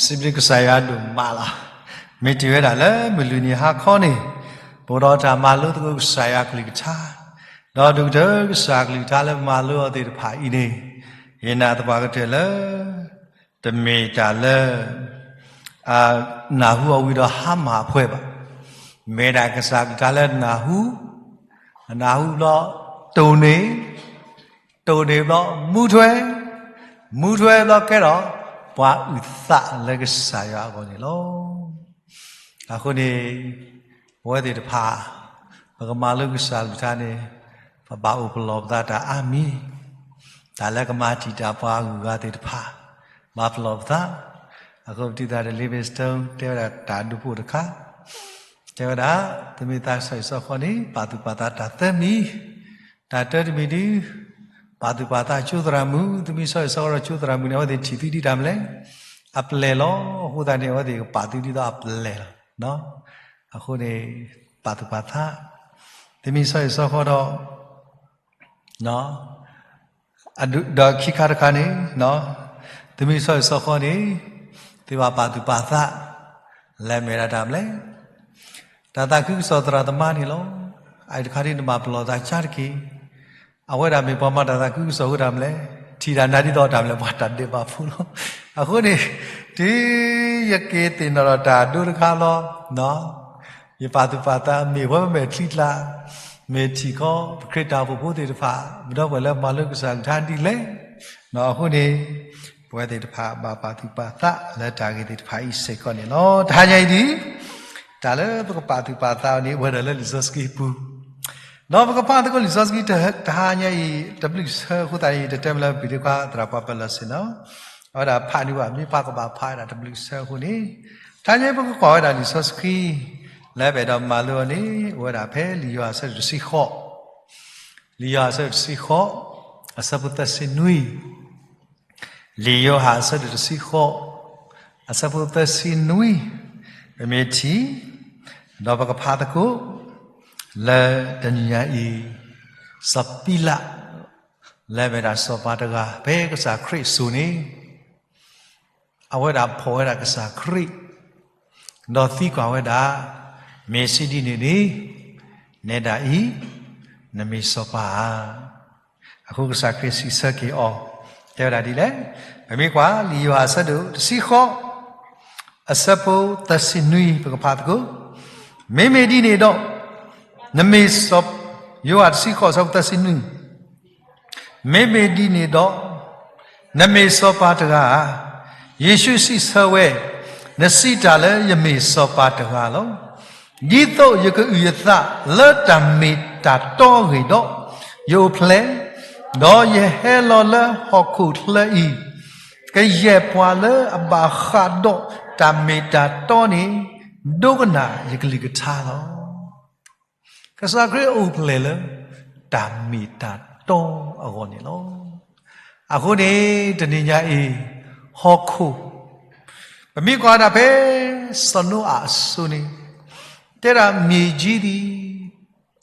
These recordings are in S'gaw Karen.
စံးဘျုးကစၢ်ယွၤဒိၣ်မးလီၤ. မ့ၢ်တ့ၢ်ဝဲဒၣ်လၢမုၢ်လွံၢ်နံၤဟါခီန့ၣ်, ပအိၣ်ဒီးတၢ်မၤလိသကိးကစၢ်ယွၤကလုၢ်ကထါ, ဒီးဒုၣ်ကတၢၢ်ကစၢ်ကလုၢ်ကထါလၢမၤလိအီၤသ့ၣ်တဖၣ်အံၤန့ၣ်, ယနာ်သပှၢ်ကတၢၢ်လၢ တမ့ၢ်တၢ်လၢ အနၢ်ဟူအီၤဝံၤဒီးဟါမၢ်အဖှဲဘၣ်. မ့ၢ်ဒၣ်ကစၢ်ကလုၢ်ကထါလၢနၢ်ဟူ, နၢ်ဟူဘျီ တိၢ်န့ၢ်, တိၢ်န့ၢ်ဘျီ မူထွဲ, မူထွဲဘျီကဲထီၣ် ပှၤအုၣ်သးလၢကစၢ်ယွၤအဂီၢ်န့ၣ်လီၤ. အဃိန့ၣ် ပဝဲသ့ၣ်တဖၣ် ပကမၤလိကစၢ်ကလုၢ်ကထါန့ၣ် ပဘၣ်အိၣ်ပလီၢ်ပသးတၢ်အါမံၤ, တၢ်လၢကမၤတံာ်တာ်ပှၤအဂုၤအဂၤသ့ၣ်တဖၣ်, ဘၣ်ပလီၢ်ပသး. အဃိပတုၤသးဒီး Livingstone တဲဝဲဒၣ်တၢ်ဒိဖိတခါ, တဲဝဲဒၣ်, သုမ့ၢ်သးစီဆှံအဃိန့ၣ် ပာ်သူၣ်ပာ်သးတၢ်သၢမံၤ, တၢ်တၢတမံၤဒုး ပာ်သူၣ်ပာ်သးကၠိသရၣ်မုၣ်, သုမ့ၢ်စီဆှံအဃိဒီးကၠိသရၣ်မုၣ်န့ၣ် အဝဲသ့ၣ်ထံၣ်သုဒ်တၢ်မနုၤလဲၣ်, အပျဲၢ်လီၤ. အဃိသတးန့ၣ် အဝဲသ့ၣ်ကပာ်သုဒ်သိးအပျဲၢ်လီၤ. အဃိန့ၣ် ပာ်သူၣ်ပာ်သး, သုမ့ၢ်စီဆှံအဃိဒီး ဒီးခံခါတခါန့ၣ်, သုမ့ၢ်စီဆှံအဃိန့ၣ် သုဘၣ်ပာ်သူၣ်ပာ်သး လဲၤမ့ၢ်ဒၣ်တၢ်မနုၤလဲၣ်, တၢ်သးခုကစီၣ်သရၣ်သမါန့ၣ်လီၤ. အအံၤတခါဒ်န့ၣ် နဘၣ်ပလီၢ်သးကါတက့ၢ်. အဝဲဒၣ်မ့ၢ်ပှၤမၤတၢ်သးခုကစီၣ်အဃိတၢ်မနုၤလဲၣ်, ထံၣ်တၢ်နါဒ်သိးတၢ်မနုၤလဲၣ်, ပှၤတၢ်ဒဲးဘးဖိလီၤ. အဃိန့ၣ် တုၤယက့ၤသ့ၣ်နီၣ်ဒီးတၢ်ဒိတခါလီၤ ယပာ်သူၣ်ပာ်သး မ့ၢ်ဝဲမဲာ်ချံကျါ, မ့ၢ်ထံၣ်ခီ ပခရံာ်တၢ်အိၣ်ဖှိၣ်ဖိသ့ၣ်တဖၣ် ပဒီပုၢ်ဝဲၢ်လၢမၤလိကစၢ်ကလုၢ်ကထါဒ်လဲၣ်. အဃိန့ၣ် ပဝဲသ့ၣ်တဖၣ်ဘၣ်ပာ်သူၣ်ပာ်သးလၢတၢ်ဂ့ၢ်သ့ၣ်တဖၣ်အံၤစ့ၢ်ကီးန့ၣ်လီၤ. တဟါညါအံၤဒ် တၢ်လၢပကပာ်သူၣ်ပာ်သးန့ၣ် အိၣ်ဝဲဒၣ်လၢလံာ်စီဆှံပူၤ, ဒီးပကဖးသကိးလံာ်စီဆှံတဟါညါအံၤ တဘျုးဆၢအဃိသတးန့ၣ် တတဲမ့ၢ်လၢပံၤဒ့ခွါသရၣ်ပှၤပၢၤလီၢ်စ့ၢ်နီၤ, အဝဲဒၣ်ဖးန့ၢ်ဘၣ် မ့ၢ်ပှၤကဘၣ်ဖးဝဲဒၣ်တဘျုးဆၢအဃိန့ၣ်, တဟါညါပကကွၢ်ဝဲဒၣ်လံာ်စီဆှံ လၢပအဲၣ်ဒိးမၤလိအီၤန့ၣ် အိၣ်ဝဲဒၣ်ဖဲလံာ်ယိၤဟၣ်အဆၢဒိၣ်တဆံဃိး, လံာ်ယိၤဟၣ်အဆၢဒိၣ်တဆံဃိး, အဆၢဖိသၢဆံနွံ လံာ်ယိၤဟၣ်အဆၢဒိၣ်တဆံဃိး, အဆၢဖိသၢဆံနွံ, ပမ့ၢ်ထံၣ်, ဒီးပကဖးသကိး, လၢတနံၤညါအံၤ, စီၤပံလး, လၢမ့ၢ်ဒၣ်စီၤပၤတဂၤ ဖဲကစၢ်ခရံာ်အစိၤန့ၣ်, အဝဲဒၣ်ဖီၣ်ဝဲဒၣ်ကစၢ်ခရံာ်, ဒီးသံကွၢ်ဝဲဒၣ်, မ့ၢ်စံးဒ်န့ၣ်န့ၣ်, နဲဒၣ်အံၤ, နမ့ၢ်စီၤပၤဧါ. အဃိကစၢ်ခရံာ်စံးဆၢက့ၤအီၤ, တဲဝဲဒၣ်ဒ်လဲၣ်, ပမ့ၢ်ကွၢ် လံာ်ယိၤဟၣ်အဆၢဒိၣ်တဆံဃိး, အဆၢဖိသၢဆံနွံ ပကဖးသကိး, မ့မ့ၢ်ဒ်န့ၣ်ဒီး, နမ့ၢ်စီၤ, ယိၤဟၣ်တဆံဃိး အဆၢဖိသၢဆံနွံ မ့မ့ၢ်ဒ်န့ၣ်ဒီး, နမ့ၢ်စီၤပၤတဂၤဧါ. ယ့ၣ်ၡူးစံးဆၢဝဲ, နစံးတၢ်လၢယမ့ၢ်စီၤပၤတဂၤလီၤ. ဒ်သိးယကအုၣ်ယသးလၢတၢ်မ့ၢ်တၢ်တီအဂ့ၢ်ဒီး, ယအိၣ်ဖျဲၣ်, ဒီးယဟဲလီၤလၢဟီၣ်ခိၣ်ချၢအံၤ, ကယဲၢ်ပှၤလၢအဘၣ်ဃးဒီးတၢ်မ့ၢ်တၢ်တီန့ၣ်, ဒိကနၣ်ယကလုၢ်ကထါလီၤ. ကစၢ်ခရံာ်အိၣ်ဖျဲၣ်လၢ တၢ်မ့ၢ်တၢ်တီအဂီၢ်န့ၣ်လီၤ. အဃိန့ၣ် တနံၤညါအံၤ ဟီၣ်ခိၣ်, ပမ့ၢ်ကွၢ်ဒၣ်ဖဲ စီၤနိအၤအစိၤန့ၣ်, တဲဒၣ် မြေကြီးသည်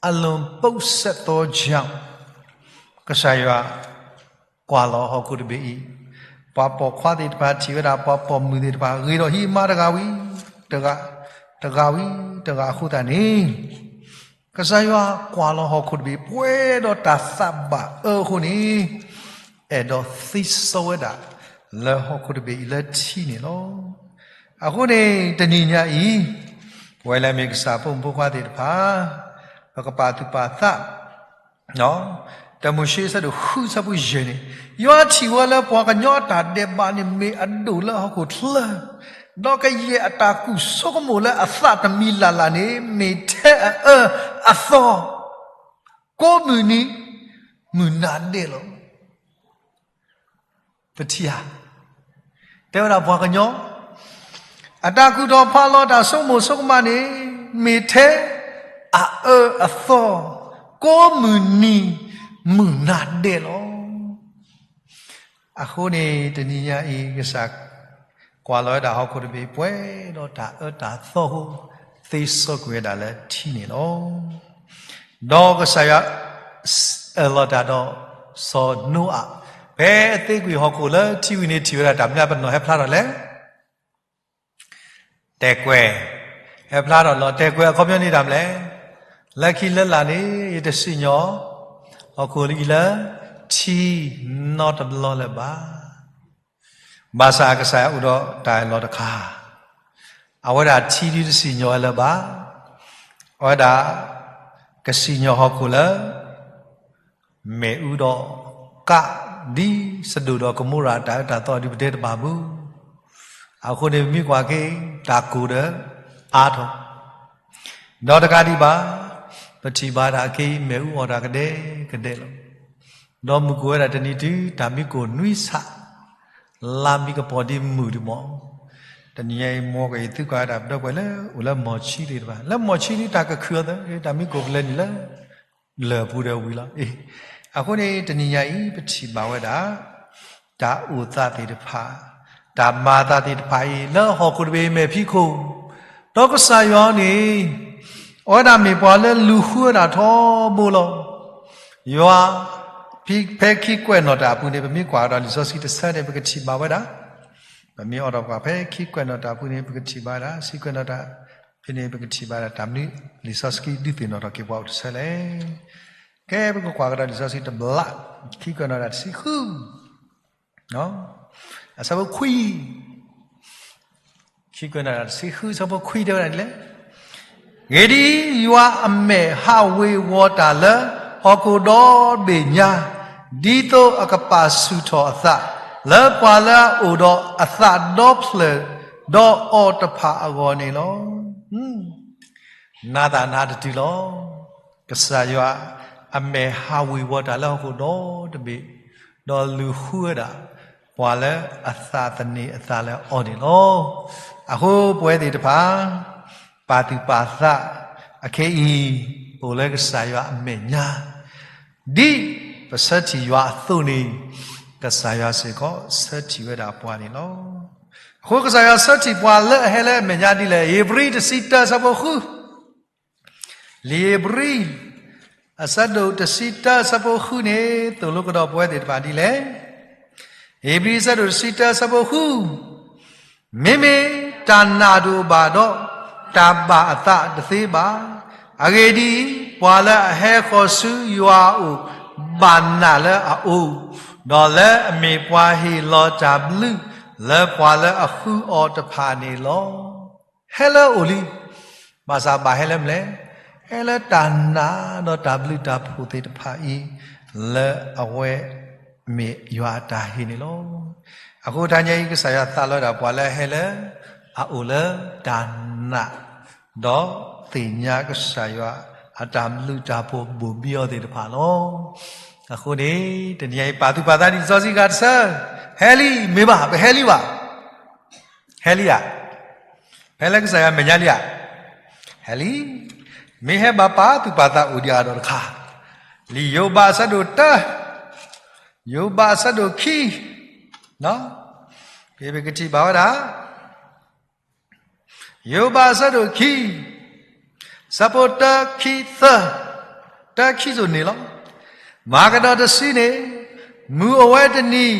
အလွန်ပုပ်စပ်သောကြောင့်, ကစၢ်ယွၤ ကွၢ်လီၤဟီၣ်ခိၣ်တဘ့ၣ်အံၤ, ပှၤပိာ်ခွါသ့ၣ်တဖၣ်ထံၣ်ဝဲဒၣ် ပှၤပိာ်မုၣ်သ့ၣ်တဖၣ် ဂ့ၤဒီးဟံးမါတဂၤဝံၤတဂၤ, တဂၤဝံၤတဂၤအဃိသတးန့ၣ်, ကစၢ်ယွၤကွၢ်လီၤဟီၣ်ခိၣ်တဘ့ၣ် ပှဲၤဒီးတၢ်သးဘၣ်အၢအဃိန့ၣ်, အဲၣ်ဒိးသ့စီဝဲဒၣ် လၢဟီၣ်ခိၣ်တဘ့ၣ်အံၤလၢထံန့ၣ်လီၤ. အဃိန့ၣ် တနံၤညါအံၤ, ပဝဲလၢအမ့ၢ်ကစၢ်ဖိမုၣ်ဖိခွါသ့ၣ်တဖၣ်, ပကပာ်သူၣ်ပာ်သး တၢမိၤၡ့ အဆၢဒိၣ်ဃု အဆၢဖိယဲၢ်န့ၣ်, ယွၤထံၣ်ဝဲလၢပှၤကညီအတၢ်ဒဲးဘးန့ၣ် မ့ၢ်အဒိၣ်လၢဟီၣ်ခိၣ်ချၢ, ဒီးကယဲၢ်အတၢ်ကူၣ်ဆိကမိၣ်လၢအသးတမံၤလၢ်လၢ်န့ၣ် မ့ၢ်ထဲအအၢအသီ, ကိးမုၢ်နံၤမုၢ်နၤဒဲးလီၤ. ပထံၣ်ဧါ, တဲဝဲဒၣ်ပှၤကညီ အတၢ်ကူၣ်ထီၣ်ဖးလီၤ တၢ်ဆိကမိၣ်ဆိကမးန့ၣ် မ့ၢ်ထဲအအၢအသီ, ကိးမုၢ်နံၤမုၢ်နၤဒဲးလီၤ. အဃိန့ၣ် တနံၤညါအံၤ ကစၢ်ကွၢ်လီၤဝဲဒၣ်ဟီၣ်ခိၣ်တဘ့ၣ် ပှဲၤဒီးတၢ်အၢတၢ်သီအဃိ, သ့စီကွံာ်ဝဲဒၣ်လၢထံန့ၣ်လီၤ. ဒီးကစၢ်ယွၤ အၢၣ်လီၤတၢ်ဒီးစီၤနိအၤ, ဖဲအသ့ကွံာ်ဟီၣ်ခိၣ်လၢထံဝံၤန့ၣ် ထံၣ်ဝဲဒၣ်တၢ်မနုၤပနီၣ်ဟဲဖျါထီၣ်လဲၣ်. တဲာ်ကွဲၤ, ဟဲဖျါထီၣ်လီၤ. တဲာ်ကွဲၤအခီပညီန့ၣ်တၢ်မနုၤလဲၣ်. လၢခံလၢလာ်န့ၣ် ယတစံၣ်ညီၣ် ဟီၣ်ခိၣ်လၢအံၤလၢ ထံနီတဘျီလၢၤဘၣ်. ဘၣ်ဆၣ်ကစၢ်ယွၤအိၣ်ဒီးတၢ်အၢၣ်လီၤတခါ, အဝဲဒၣ်ထံဒုတစံၣ်ညီၣ်ဝဲလၢၤဘၣ်. အဝဲဒၣ် ကစံၣ်ညီၣ်ဟီၣ်ခိၣ်လၢ မ့ၣ်အူဒီးကး ဒ်စဒိၣ်ဒီးကမိရၤအတၢ်အၢတၢ်သီဒုးပတဲတဘၣ်မုၢ်. အဃိန့ၣ်ပမ့ၢ်ကွၢ်က့ၤ တၢ်ကိၢ်ဒီးအါထီၣ်, ဒီးတကးဒံးဘၣ် ပထံၣ်ဘၣ်ဒၣ်အက့ၤ မ့ၣ်အူအီၣ်တၢ်ကဒဲကဒဲလီၤ. ဒီးမုၢ်ကိၢ်ဝဲဒၣ်တနံၤတုၤ တၢ်မံကိၢ်နွံဆး လါမံကပီၤဒ်မုၢ်ဒ်မီၢ်. တနံၤညါအံၤ မ်ကယသုကွၢ်ဝဲဒၣ်ပဒီပုၢ်ဝဲၢ်လၢအိၣ်လၢမီၢ်ဆံသ့ၣ်တဖၣ်, လၢမီၢ်ဆံဒ်တၢ်ကခုၣ်အီၤသ့ တၢ်မံကိၢ်ကလဲၤနုာ်လၢ လၢၢ်ပူၤဒီးဝံၤလီၤ. အဃိန့ၣ် တနံၤညါအံၤ ပထံၣ်ဘၣ်ဝဲဒၣ် တၢ်အိၣ်သးသ့ၣ်တဖၣ်, တၢ်မၤအသးသ့ၣ်တဖၣ်အံၤ လၢဟီၣ်ခိၣ်တဘ့ၣ်အမဲာ်ဖံးခိၣ်, ဒီးကစၢ်ယွၤန့ၣ် အဝဲဒၣ်မ့ၢ်ပှၤလၢလူၤဃုဝဲဒၣ်ထီဘိလီၤ. ယွၤ ဖဲခံကွဲးနီၣ်တၢ်အပူၤန့ၣ် ပမ့ၢ်ကွၢ်ဒီးလံာ်စီဆှံတဆၢန့ၣ် ပကထံၣ်ဘၣ်ဝဲဒၣ်, ပမ့ၢ်အိးထီၣ်ပှၤဖဲခံကွဲးနီၣ်တၢ်အပူၤန့ၣ် ပကထံၣ်ဘၣ်ဝဲဒၣ် ဆံကွဲးနီၣ်တၢ်ဖဲန့ၣ် ပကထံၣ်ဘၣ်ဝဲဒၣ် တၢ်မနုၤ လံာ်စီဆှံဒုးသ့ၣ်နီၣ်ထီၣ်က့ၤပှၤအိၣ်တဆၢလဲၣ်. ကဲ ပကကွၢ်ကဒီးလံာ်စီဆှံတဘျီ, ခံကွဲးနီၣ်တၢ်တဆံဃု အဆၢဖိခွံ, ခံကွဲးနီၣ်တၢ်တဆံဃု အဆၢဖိခွံတဲဝဲဒၣ်ဒ်လဲၣ်. အဂ့ၢ်ဒ်အံၤ, ယွၤအမဲာ်ဟးဝ့ၤဝီၤတၢ်လၢဟီၣ်ခိၣ်ဒီဘ့ၣ်ညါ, ဒ်သိးအကပာ်ဆူၣ်ထီၣ်အသး လၢပှၤလၢအအိၣ်ဒီးအသးဒီဖျၢၣ်ဒီးအီၤတဖၣ်အဂီၢ်န့ၣ်လီၤ. နၤသးနၤတတုၤလီၤ. ကစၢ်ယွၤအမဲာ်ဟးဝ့ၤဝီၤတၢ်လၢဟီၣ်ခိၣ်ဒီတဘ့ၣ်, ဒီးလူၤဃုဝဲဒၣ် ပှၤလၢအသးသန့ၤအသးလၢအီၤန့ၣ်လီၤ. အဃိပဝဲသ့ၣ်တဖၣ် ပာ်သူၣ်ပာ်သး အခဲအံၤ အိၣ်လၢကစၢ်ယွၤအမဲာ်ညါ, ဒ်ပဆၢထံၣ်ယွၤအသိးန့ၣ် ကစၢ်ယွၤစ့ၢ်ကီးဆၢထံၣ်ဝဲဒၣ်ပှၤန့ၣ်လီၤ. အဃိကစၢ်ယွၤဆၢထံၣ်ပှၤလၢအဟဲလၢအမဲာ်ညါဒ်လဲၣ်. ဧ့ၤဘြံၤတဆံတၢအဆၢဖိဃု, လံာ်ဧ့ၤဘြံၤ အဆၢဒိၣ်တဆံတၢအဆၢဖိဃုန့ၣ် သိၣ်လိကဒီးပဝဲသ့ၣ်တဖၣ်ဒ်လဲၣ်. ဧ့ၤဘြံၤအဆၢဒိၣ်တဆံတၢအဆၢဖိဃု, မ့မ့ၢ်တၢ်နာ်တအိၣ်ဘၣ်ဒီး တၢ်ဘၣ်အသးတသ့ဘၣ်. အဂ့ၢ်ဒ်အံၤ, ပှၤလၢအဟဲဃီၤဆူယွၤအအိၣ် ဘၣ်နာ်လၢအအိၣ်, ဒီးလၢအမ့ၢ်ပှၤဟ့ၣ်လီၤတၢ်ဘျုး လၢပှၤလၢအဃုအီၤတဖၣ်န့ၣ်လီၤ. ဟဲလၢအအိၣ်လံ, ဘၣ်ဆၣ်ဘၣ်ဟဲလၢမနုၤလဲၣ်. ဟဲလၢတၢ်နာ်ဒီးတၢ်ဘျုးတၢ်ဖှိၣ်သ့ၣ်တဖၣ်အံၤ လၢအဝဲမ့ၢ်ယွၤအတၢ်ဟ့ၣ်န့ၣ်လီၤ. အဃိတနံၤအံၤ ကစၢ်ယွၤသးလီဝဲဒၣ်ပှၤလၢအဟဲလၢ အအိၣ်လၢတၢ်နာ် ဒီးသ့ၣ်ညါကစၢ်ယွၤအတၢ်ဘျုးတၢ်ဖှိၣ်ဘိၣ်ဘံအီၤသ့ၣ်တဖၣ်လီၤ. အဃိန့ၣ် တနံၤအံၤ ပာ်သူၣ်ပာ်သးဒ်လံာ်စီဆှံဂၤတဆၢ, ဟဲလံ, မ့ၢ်ဘၣ် ပဟဲလံဘၣ်. ဟဲလံဧါ. ဖဲလၢကစၢ်ယွၤမဲာ်ညါလံဧါ. ဟဲလံ. မ့ၢ်ဟဲဘၣ်ပာ်သူၣ်ပာ်သးအိၣ်ဒံးအါဒီးတခါ, လံာ်ယိၤဘးအဆၢဒိၣ်တၢ, ယိၤဘးအဆၢဒိၣ်ခံ, ဖဲပကထံၣ်ဘၣ်ဝဲဒၣ် ယိၤဘးအဆၢဒိၣ်ခံ, ဆၢဖိတၢ ခံ သၢ, တၢ ခံစိၤန့ၣ်လီၤ. မၤကဒီးတဆံန့ၣ်, မုၢ်အိၣ်ဝဲတနံၤ,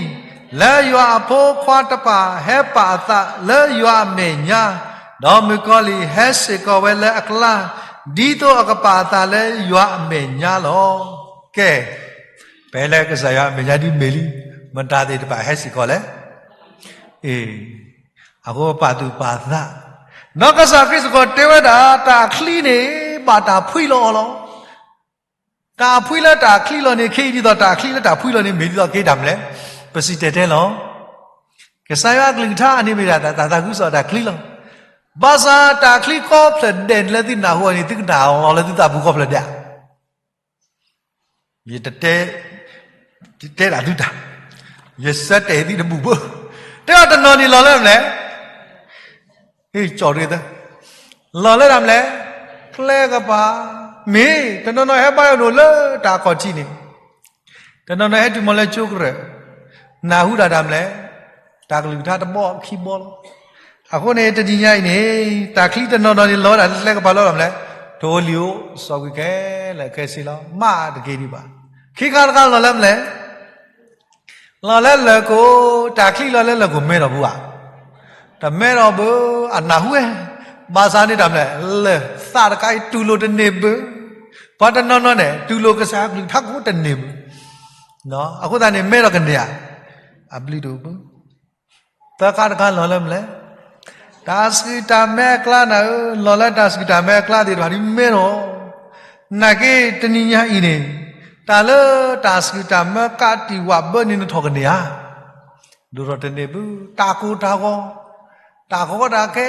လၢယွၤအဖိခွါတဖၣ်ဟဲပာ်အသးလၢယွၤအမဲာ်ညါ, ဒီးမုၣ်ကီၤလံၢ်ဟဲစ့ၢ်ကီးဝဲလၢအကျါ, ဒ်သိးအကပာ်အသးလၢယွၤအမဲာ်ညါလီၤ. ကဲ, ဖဲလၢကစၢ်ယွၤအမဲာ်ညါဒ်မ့ၢ်လံ, မတၤသ့ၣ်တဖၣ်ဟဲစ့ၢ်ကီးလဲၣ်. အ့ၣ်, အဃိပာ်သူၣ်ပာ်သး, ဒီးကစၢ်ခရံာ်စ့ၢ်ကီးတဲဝဲဒၣ် တၢ်အချံန့ၣ် ဘၣ်တၢ်ဖှံလီၤအီၤလီၤ. တၢ်အဖှံလၢတၢ်အချံလီၤန့ၣ် ခဲအံၤဒ်သိးတၢ်အချံလၢတၢ်ဖှံလီၤန့ၣ် မ့ၢ်ဒ်သိးက့တၢ်မနုၤလဲၣ်. ပစံၣ်တဲၤတဲလီၤ. ကစၢ်ယွၤအကလုၢ်ကထါအန့ၣ်မ့ၢ်ဒၣ်တၢ်သးခုကစီၣ်တၢ်ချံလီၤ. ဘၣ်ဆၣ်တၢ်ချံကိးဖျၢၣ်ဒဲးလၢသုနၢ်ဟူအီၤန့ၣ် သုကနၣ်လီၤလၢသုသးပူၤကိးဖျၢၣ်ဒဲးဧါ. ယတတဲ, တဲဒၣ်သုတၢ်, ယဆၢတဲာ်သုတဘူၣ်ဘၣ်. တဲအီၤတနီၤန့ၣ်လီၤလၢမနုၤလဲၣ်. ဟ့ၣ်ကၠီၣ်တဂ့ၤသၢ, လီၤလၢတၢ်မနုၤလဲၣ်. ကျဲကပၤ, မ့ၢ်တနီၤနီၤဟဲဘါယွၤဒိၣ်လၢတၢ်အခီၣ်ထံးန့ၣ်, တနီၤနီၤဟဲတုၤမီၤလၢကၠိကရၢၢ်, နၢ်ဟူတၢ်တၢ်မနုၤလဲၣ်. တၢ်ကလုၢ်ကထါတဘီခံဘီလီၤ. အဃိန့ၣ် တနံၤညါအံၤန့ၣ် တၢ်ချံတနီၤနီၤန့ၣ်လီၤဝဲဒၣ်လၢကျဲကပၤလၢမနုၤလဲၣ်. ထိၣ်ဧိၤလံၣ်ဧိၤ စီၤကွံာ်ခဲလၢာ်ခဲဆ့လီၤ. မ့ၢ်တက့ၢ်ဒံးဘၣ်. ခံခါတခါလီၤလၢမနုၤလဲၣ်. လီၤလၢလၢၢ်ခိၣ်, တၢ်ချံလီၤလၢလၢၢ်ခိၣ်မဲထီၣ်ပူၤဧါ. တ တမဲထီၣ်ဘၣ်, အနၢ်ဟူဝဲ, ဘၣ်ဆၣ်န့ၣ်တၢ်မနုၤလဲၣ်, လၢသးတခါအံၤတူၢ်လိာ်တန့ၢ်ဘၣ်. ပှၤတနီၤနီၤန့ၣ် တူၢ်လိာ်ကစၢ်ယွၤကလုၢ်ကထါကိးတန့ၢ်ဘၣ်. အဃိသတးန့ၣ် မဲထီၣ်ကန့ၢ်ဧါ, အဘျုးတအိၣ်ဘၣ်. သၢခါတခါလီၤလၢမနုၤလဲၣ်, တၢ်ဆှုၣ်တၢ်မဲအကျါနၤဧၢ, လီၤလၢတၢ်ဆှုၣ်တၢ်မဲအကျါသ့ၣ်တဖၣ်ဒ် မဲထီၣ်, နာ်က့တနံၤညါအံၤန့ၣ်, တၢ်လၢတၢ်ဆှုၣ်တၢ်မဲကးတံာ်ဝးဘၢန့ၣ် နထီၣ်ကန့ၢ်ဧါ, ဒိၣ်ထီၣ်တန့ၢ်ဘၣ်. တၢ်ကိၢ်တၢ်ဂီၤ, တၢ်ကီတၢ်ခဲ,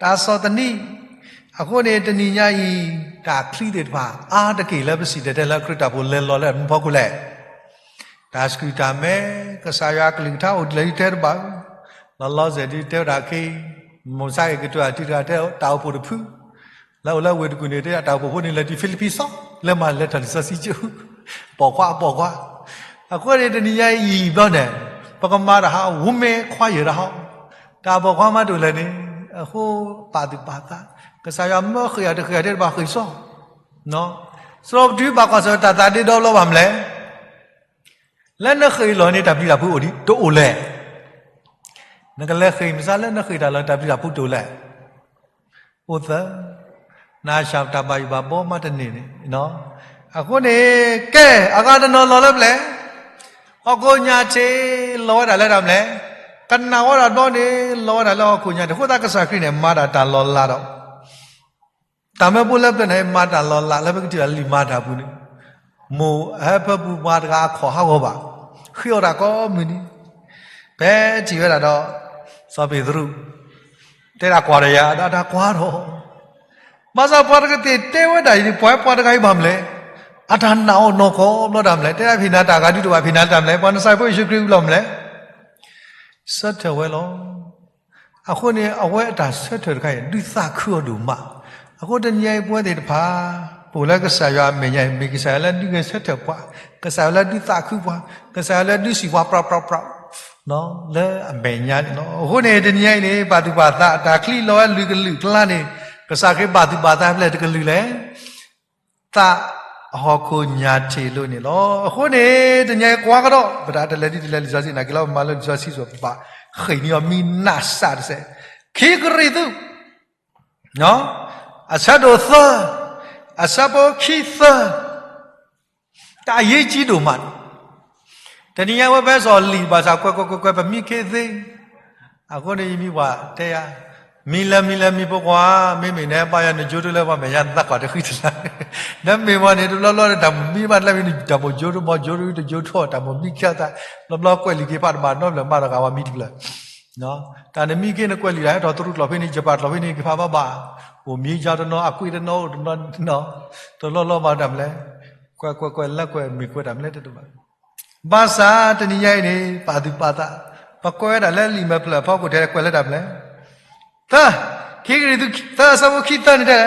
တၢ်ဆီၣ်သနံး, အဃိန့ၣ်တနံၤညါအံၤ, တၢ်ချံသ့ၣ်တဖၣ် အါတက့ၢ်လၢပစံၣ်တဲၤတဲလၢခရံာ်တၢ်ဖိလဲၤလီၤလၢမူဖီခိၣ်လဲၣ်. တၢ်ဆှုၣ်တၢ်မဲ, ကစၢ်ယွၤအကလုၢ်ကထါအိၣ်ဒ်လဲၣ်ဒ်တဲတဘၣ်, လီၤလီၤဆဲးဒ်တဲဝဲဒၣ်ခဲအံၤ, မိၢ်ဆါအံၤကတိၤအတံၤတဂၤတဲတၢ်အိၣ်ဖှိၣ်တဖု, လၢအိၣ်လၢဝ့ၢ်တကူၣ်န့ၣ် တဲတၢ်အိၣ်ဖှိၣ်ဖိန့ၣ် လဲၤတုၤဖံလံးပံၤသီ, လဲၤမၤလဲၤထီၣ်လံာ်စီဆှံကၠိ, ပိာ်ခွါပိာ်ခွါ, အဃိန့ၣ်တနံၤညါအံၤဘျီန့ၣ်, ပကမၤတၢ်ဟး women choir တၢ်ဟီ, တၢ်ပိာ်ခွါမးတအိၣ်လဲၣ်န့ၣ်, အဃိပာ်သူၣ်ပာ်သး, ကစၢ်ယွၤမၢဃ့ၢ်အီၤတဃ့ၢ်အီၤတဲတဘၣ်ဃ့ၢ်စီ စရီပတုၤဘၣ်ကွၢ်ဆၢၣ်တၢ်သးဒ့ဒီဘျီဘၣ်မနုၤလဲၣ်, လၢနဃ့ၢ်လီၤန့ၣ် တၢ်ပျံၤတၢ်ဖုးအိၣ်ဒံးတအိၣ်လဲၣ်, နကလဲၤဃ့ၢ်မုၢ်ဆါလၢနဃ့ၢ်တၢ်လီၤ တၢ်ပျံၤတၢ်ဖုးတအိၣ်လဲၣ်, အိၣ်သၢ, နၢ်ဆၣ်တၢ်ဘၣ်ယိၣ်ဘၣ်ဘီမးတန့ၢ်န့ၣ်, အဃိန့ၣ်, ကဲ, အဂၤတနီၤလီၤလၢပျဲၢ်, ဟီၣ်ခိၣ်ညၣ်ထံးလီၤဝဲဒၣ်လၢတၢ်မနုၤလဲၣ်, ကနၣ်ဝဲဒၣ်ဘျီန့ၣ် လီၤဝဲဒၣ်လၢဟီၣ်ခိၣ်ညၣ်ထံး အဃိသတးကစၢ်ခရံာ်န့ၣ် မၤဒၣ်တၢ်လီၤလးဒီး တၢ်မၢဖိလၢပျၢၤန့ၣ် မၤတၢ်လီၤလးလၢပကထံၣ်ဘၣ်လံာ်မၤတၢ်ပူၤန့ၣ်, မိၢ်ဟၢဖၢပူၤမၤတဂၤအခီၣ်ဟးဂီၤဘၣ်, ဃ့အီၣ်တၢ်ကိးမုၢ်နံၤ, ဖဲထံၣ်ဝဲဒၣ်ဒီး, စီၤပ့းတရူး, တဲဒၣ်ကွၢ်ဒီးယၤ, ဒီးတၢ်ကွၢ်ထီၣ်, ဘၣ်ဆၣ်ပှၤတကသ့ၣ်တဲဝဲဒၣ်အံၤန့ၣ် ပှၤပှၤတဂၤအံၤဘၣ်မနုၤလဲၣ်, အတၢ်နာ်အီၤနီၢ်ကီၢ်ဘျီတၢ်မနုၤလဲၣ်, တဲဒၣ်ဖံးနၤတၢ်ဂၤဒုးတဘၣ် ဖံးနၤတၢ်မနုၤလဲၣ်, ပှၤနစၢ်ဖိယ့ၣ်ၡူးခရံာ်အံၤဘျီမနုၤလဲၣ် ဆၢထၢၣ်ဝဲလီၤ. အဃိန့ၣ် အဝဲအတၢ်ဆၢထၢၣ်တခါအံၤ ဒုးသးခုအီၤဒိၣ်မး, အဃိတနံၤအံၤပဝဲသ့ၣ်တဖၣ်, ပအိၣ်လၢကစၢ်ယွၤအမဲာ်ညါအံၤ မ့ၢ်ကစၢ်ယွၤလၢဒုးဂဲၤဆၢထၢၣ်ပှၤ, ကစၢ်ယွၤလၢဒုးသးခုပှၤ, ကစၢ်ယွၤလၢဒုးစံၣ်ပှၤပြီပြီပြီ, လၢအမဲာ်ညါန့ၣ်လီၤ. အဃိန့ၣ်တနံၤအံၤန့ၣ် ပာ်သူၣ်ပာ်သး တၢ်ချံလီၤဝဲလွံၢ်ကလုာ်အကျါန့ၣ်, ကစၢ်ခရံာ်ပာ်သူၣ်ပာ်သးဖဲလဲၣ်တကလုာ်လဲၣ် သးအဟီၣ်ခိၣ်ညၣ်ထံးလိၤန့ၣ်လီၤ. အဃိန့ၣ် တနံၤအံၤကွၢ်ကဒီး ပတၢ်တလဲၤဒ်တလဲၤလံာ်စီဆှံ နာ်က့လီၤ ပမၤလိလံာ်စီဆှံစ့ၢ် ပဘၣ်ဃ့ၢ်န့ၢ်အီၤမံနးစၢ်တစဲး, ခံကရံၣ်သူး အဆၢဒိၣ်သၢ, အဆၢဖိခံသၢ, တၢ်အရေးကြီးဒိၣ်မးန့ၣ်, တနံၤညါဝဲဖဲစီၤလံာ်ဘၣ်ဆၣ် ကွဲးကွဲးကွဲးကွဲး ပမံခ့သ့, အဃိန့ၣ်ယမံပှၤတဲယၤ, မံလၢမံလၢမံဖိခွါ, မ့မ့ၢ်နဟဲဘါယွၤ နကၠိဒိလၢပှၤမဲာ်ညါ နသးကွၢ်တဃံတလၤ, နမ့ၢ်ပှၤန့ၣ် တဘျီဘျီန့ၣ် တၢ်မိၣ်မံဘၣ်တၢ်မံ တၢ်မိၣ်ကၠိတဘီ ကၠိတဝံတကၠိထီၣ် တၢ်မိၣ်မံခံသး, ဘျီဘျီကွဲးလံာ်က့ၤဖးတဘၣ်နီတဘျီ မၤတဂၤဝဲမံတဖျၢၣ် တၢ်နမံခ့နကွဲးလံာ်တၢ်ဟဲထီၣ်သရူးကျိာ်ဖဲန့ၣ် ယပာ်ကျိာ်ဖဲန့ၣ် ကဖးဘၣ်ဘၣ်, အိၣ်မံယါတနီၤ အကွံတနီၤ အိၣ်တနီၤ, တလီၢ်လီၢ်ဘၣ်တၢ်မလဲၣ်, ကွဲးကွဲးကွဲးလၢကွဲးမ့ၢ်ကွဲးတၢ်မလဲၣ်တဘၣ်, ဘၣ်ဆၣ်တနံၤညါအံၤန့ၣ် ပာ်သူၣ်ပာ်သး, ပကွဲးဝဲဒၣ်လၢလံာ်မဲာ်ဖျၢၣ်အဖီခိၣ်ထဲကွဲးလၢတၢ်မလဲၣ် သၢ, ခံကရံၣ်သူး သၢအဆၢဖိခံသၢန့ၣ်တဲ,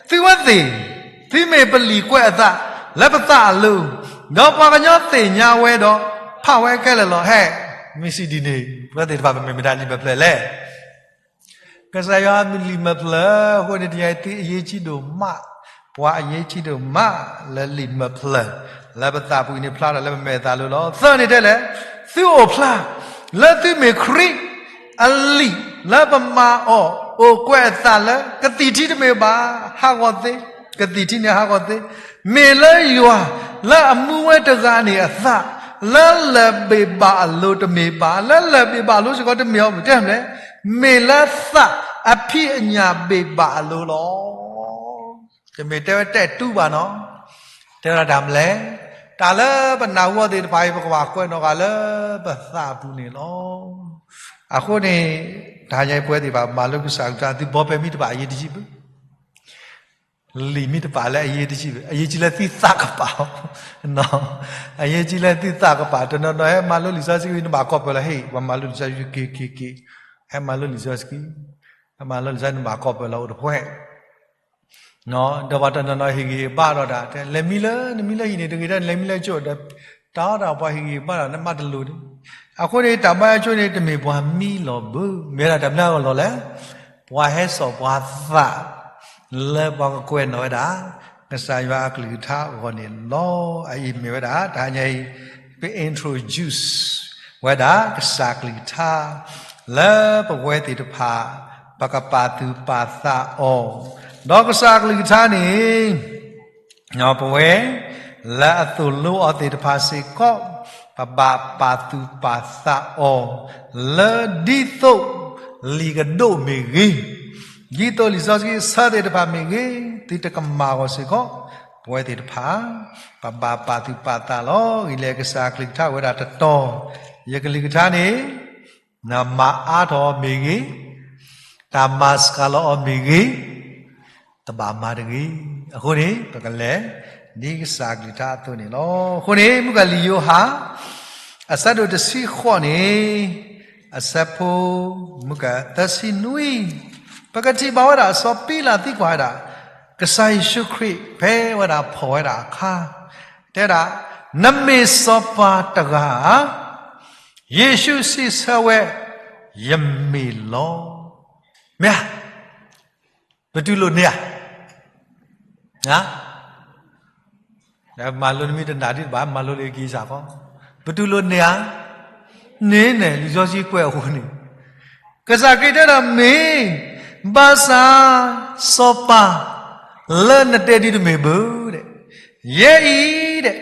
သုဝဲသ့ၣ်, သုမ့ၢ်ပလံာ်ကွဲးအသး လၢပသးအလိၤ, ဒီးပှၤကညီသ့ၣ်ညါဝဲဒီး ဖးဝဲခဲလၢာ်လီၤ. ဟဲ, မ့ၢ်စံးဒ်န့ၣ် ပဝဲသ့ၣ်တဖၣ်ပမ့ၢ်မတၤလံာ်မဲာ်ဖျၢၣ်လဲၣ်. ကစၢ်ယွၤလံာ်မဲာ်ဖျၢၣ်အဃိန့ၣ် တနံၤအံၤသုအရေးကြီးဒိၣ်မး, ပှၤအရေးကြီးဒိၣ်မး လၢလံာ်မဲာ်ဖျၢၣ်, လၢပသးပူၤအံၤန့ၣ် ဖျါထီၣ်လၢပမဲာ်အသးလိၤလီၤ. သၢန့ၣ်တဲလဲၣ်, သုအိၣ်ဖျါ လၢသုမ့ၢ်ခရံာ်အလံာ် လၢပမၤအီၤ အိၣ်ကွဲးအသးလၢ ကသံၣ်ထံတမ့ၢ်ဘၣ် ဟးဂီၤသ့, ကသံၣ်ထံန့ၣ်ဟးဂီၤသ့, မ့ၢ်လၢယွၤ လၢအမူဝဲတဂၤန့ၣ်အသး, လၢလၢၢ်ဘ့ၣ်ဘၣ်အလိၤတမ့ၢ်ဘၣ်, လၢလၢၢ်ဘ့ၣ်ဘၣ်အလိၤစ့ၢ်ကီးတမ့ၢ်အီၤ မ့ၢ်တဲမလဲၣ်, မ့ၢ်လၢသးအဖံးအညၣ်ဘ့ၣ်ဘၣ်အလိၤလီၤ. တမ့ၢ်တဲဝဲတဲတူဘၣ်နီၤ, တဲဝဲဒၣ်မလဲၣ်, တၢ်လၢပနၢ်ဟူအီၤသ့ၣ်တဖၣ်အံၤ ပကဘၣ်ကွဲးနီၣ်ဃာ်လၢပသးအပူၤန့ၣ်လီၤ. အဃိန့ၣ် တဟါညါအံၤပဝဲသ့ၣ်တဖၣ် မၤလိကစၢ်အကလုၢ်ကထါ သုဘီဖဲမံတဖၣ်အရေးတကြီးဘၣ် လံာ်မံတဖၣ်လၢအရေးတကြီးဘၣ်, အရေးကြီးလၢသုသးကပာ်, အရေးကြီးလၢသုသးကပာ်, တနီၤနီၤဟဲမၤလိလံာ်စီဆှံ နဘၣ်ကိးပၢၢ်လီၤ, ဟ့ၣ် ပှၤမၤလိလံာ်စီဆှံက့ၤက့ၤက့ၤ, ဟဲမၤလိလံာ်စီဆှံ, ဟဲမၤလိလံာ်စီဆှံ နဘၣ်ကိးပၢၢ်လီၤ အိၣ်တဖှဲၣ် ဒီးပှၤတနီၤနီၤဟ့ၣ်ဂံၢ်ဟ့ၣ်ဘါဒီးတၢ်, လဲၤမံလၢ နမံလၢဟံၣ်န့ၣ် တဂ့ၤတၢ် နလဲၤမံလၢကၠိဒီး, တၢ်အီၣ်တၢ်ပှၤဟ့ၣ်ဂံၢ်ဟ့ၣ်ဘါဒီး နမၤတလိၤန့ၣ်, အဃိန့ၣ် တၢ်ဘါယွၤကၠိန့ၣ် တမ့ၢ်ပှၤမံလီၤဘၣ်, မ့ၢ်ဝဲဒၣ်တၢ်မနုၤအဂီၢ်လီၤလဲၣ်, ပှၤဟဲစိာ်ပှၤသး လၢပှၤကကွဲးနီၣ်ဝဲဒၣ် ကစၢ်ယွၤအကလုၢ်ကထါအဂီၢ်န့ၣ်လီၤ. အအံၤမ့ၢ်ဝဲဒၣ် တဟါညါအံၤ ပ introduce ဝဲဒၣ် ကစၢ်ကလုၢ်ကထါ လၢပဝဲသ့ၣ်တဖၣ် ပကပာ်သူၣ်ပာ်သးအီၤ, ဒီးကစၢ်အကလုၢ်ကထါန့ၣ် ပဝဲ လၢအသိၣ်လိအီၤသ့ၣ်တဖၣ်စ့ၢ်ကီး ပဘၣ်ပာ်သူၣ်ပာ်သးအီၤ လၢဒ်သိး လံာ်ကဒိၣ်မ့ၢ်ဂ့ၤ, ဒ်သိးလံာ်စီဆှံအဆၢသ့ၣ်တဖၣ်မ့ၢ်ဂ့ၤ သုတကမၤအီၤစ့ၢ်ကီး ပဝဲသ့ၣ်တဖၣ် ပဘၣ်ပာ်သူၣ်ပာ်သးလီၤ. ဂ့ၤလံ ကစၢ်အကလုၢ်ကထါဝဲဒၣ်တတီၤ, ယကလုၢ်ကထါန့ၣ် နမၤအါထီၣ်အီၤမ့ၢ်ဂ့ၤ, တၢ်မၤစှၤလီၤအီၤမ့ၢ်ဂ့ၤ, တဘၣ်မၤတဂ့ၤ. အဃိန့ၣ် ပကလဲၤ ဒ်ကစၢ်အကလုၢ်ကထါအသိးန့ၣ်လီၤ. အဃိန့ၣ် မုၢ်ကလံာ်ယိၤဟၣ် အဆၢဒိၣ်တဆံဃိးန့ၣ် အဆၢဖိ မုၢ်ကသၢဆံနွံ, ပကထံၣ်ဘၣ်ဝဲဒၣ်စီၤပံလးသံကွၢ်ဝဲဒၣ် ကစၢ်ယ့ၣ်ၡူးခရံာ် ဖဲဝဲဒၣ်ဖီၣ်ဝဲဒၣ်အခါ တဲဒၣ် နမ့ၢ်စီၤပၤတဂၤဧါ. ယ့ၣ်ၡူးစံးဆၢဝဲ ယမ့ၢ်လီၤ. မ့ၢ်ဧါ, ပတူၢ်လိာ်န့ၢ်ဧါ, မၤလိန့ၢ်မံၤတနၢ်ဒံးတဘၣ်, မၤလိလၢကံစးဃီ, ပတူၢ်လိာ်န့ၢ်ဧါ, န့ၣ်န့ၣ် လံာ်စီဆှံကွဲးအဃိန့ၣ် ကစၢ်ခရံာ်တဲဒၣ်မ့ၢ်, ဘၣ်ဆၣ် စီၤပၤ လၢနတဲဒ်တမ့ၢ်ဘၣ်, ယဲအံၤ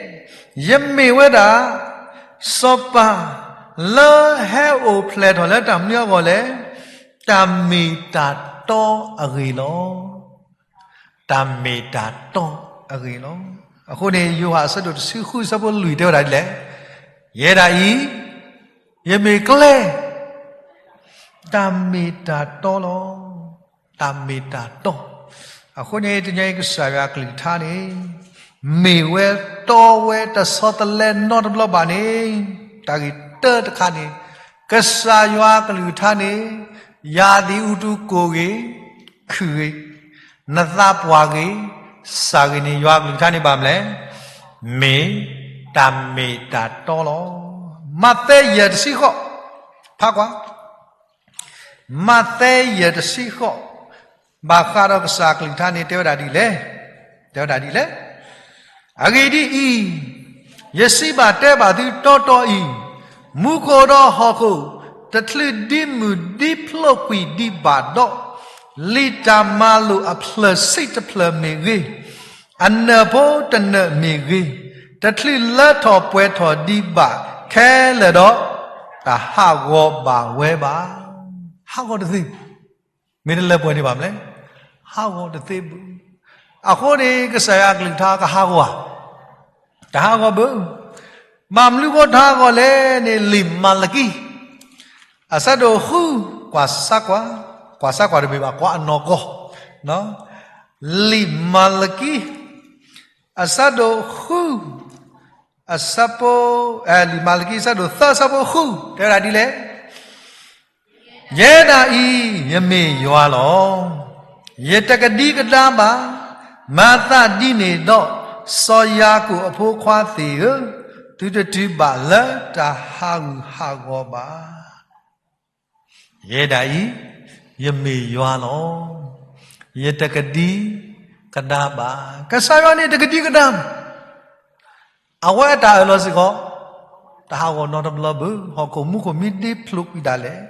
ယမ့ၢ်ဝဲဒၣ် စီၤပၤ လၢဟဲအိၣ်ဖျဲၣ်ထီၣ်လၢတၢ်မနုၤအဂီၢ်လဲၣ်, တၢ်မ့ၢ်တၢ်တီအဂ့ၢ်လီၤ. တၢ်မ့ၢ်တၢ်တီအဂ့ၢ်လီၤ. အဃိန့ၣ် ယိၤဟၣ်အဆၢဒိၣ်တဆံဃုအဆၢဖိလွံၢ်တဲဝဲဒၣ်ဒ်လဲၣ်, ယဲဒၣ်အံၤ ယမ့ၢ်ကျဲ တၢ်မ့ၢ်တၢ်တီလီၤ. တၢ်မ့ၢ်တၢ်တီ, အဃိန့ၣ် တနံၤအံၤကစၢ်ယွၤအကလုၢ်ကထါန့ၣ် မ့ၢ်ဝဲတီဝဲတဆီတလဲနီတဘျီဘၣ်န့ၣ်, တၢ်ဂ့ၢ်တၢတခါန့ၣ် ကစၢ်ယွၤအကလုၢ်ကထါန့ၣ် ယၤဒ်အူတူကိၢ်ဂ့ၤ, ခုၣ်ဂ့ၤ, နသးပှၢ်ဂ့ၤ, စၢ်ဂ့ၤန့ၣ် ယွၤအကလုၢ်ကထါန့ၣ်ဘၣ်မနုၤလဲၣ်, မ့ၢ်တၢ်မ့ၢ်တၢ်တီလီၤ. မးသဲယဲၢ်တဆံဃိး, ဖးကွၢ် မးသဲယဲၢ်တဆံဃိး, ဘၣ်ဃးဒီးကစၢ်အကလုၢ်ကထါန့ၣ် တဲဝဲဒၣ်ဒ်လဲၣ်, တဲဝဲဒၣ်ဒ်လဲၣ်, အဂ့ၢ်ဒ်အံၤ, ယစံးဘၣ်တဲဘၣ်သုတီတီအံၤ, မူခိၣ်ဒီးဟီၣ်ခိၣ် တချုးဒံမုၢ်ဒံဖျိးကွံာ်ဒံးဘၣ်ဒီး, လံာ်တၢ်မၤလိာ်အဖျၢၣ်ဆံးတဖျၢၣ်မ့ၢ်ဂ့ၤ, အနၢၣ်ဖိတနၢၣ်မ့ၢ်ဂ့ၤ, တချုးလၢထီၣ်ပှဲၤထီၣ်ဒံးဘၣ်ခဲလၢာ်ဒီး, တဟးဂီၤဘၣ်ဝဲဘၣ်. ဟးဂီၤတသ့, မ့ၢ်တလၢပှဲၤန့ၣ်ဘၣ်မနုၤလဲၣ်, ဟးဂီၤတသ့ဘၣ်. အဃိန့ၣ် ကစၢ်ယွၤအကလုၢ်ကထါကဟးဂီၤဧါ, တဟးဂီၤဘၣ်. ဘၣ်မနုၤဃိတဟးဂီၤလဲၣ်န့ၣ် လံာ်မၤလကံ အဆၢဒိၣ်ဃု, ကွၢ်စၢ်ကွၢ်, ကွၢ်စၢ်ကွၢ်တမ့ၢ်ဘၣ် ကွၢ်အနီၢ်ကီၢ်, လံာ်မၤလကံ အဆၢဒိၣ်ဃု, အဆၢဖိ, လံာ်မၤလကံ အဆၢဒိၣ်သၢ အဆၢဖိဃု တဲဝဲဒၣ်ဒ်လဲၣ်, ယဲဒၣ်အံၤ ယမ့ၢ်ယွၤလီၤ. ယတကဒံကဒါဘၣ်. မၤသးဒ်န့ၣ်ဒီး, စီၤယၤကိာ်အဖိခွါသ့ၣ်ဧၢ, သုတတုၤဘၣ်လၢတၢ်ဟးဂူာ်ဟးဂီၤဘၣ်. ယဲဒၣ်အံၤ ယမ့ၢ်ယွၤလီၤ. ယတကဒံကဒါဘၣ်. ကစၢ်ယွၤန့ၣ်တကဒံကဒါဘၣ်. အဝဲအတၢ်အၢၣ်လီၤစ့ၢ်ကီး တဟးဂီၤနီတဘျီဘၣ်. ဟီၣ်ခိၣ်မူခိၣ်မ့ၢ်ဒံဖျိးကွံာ်ဒၣ်လဲာ်,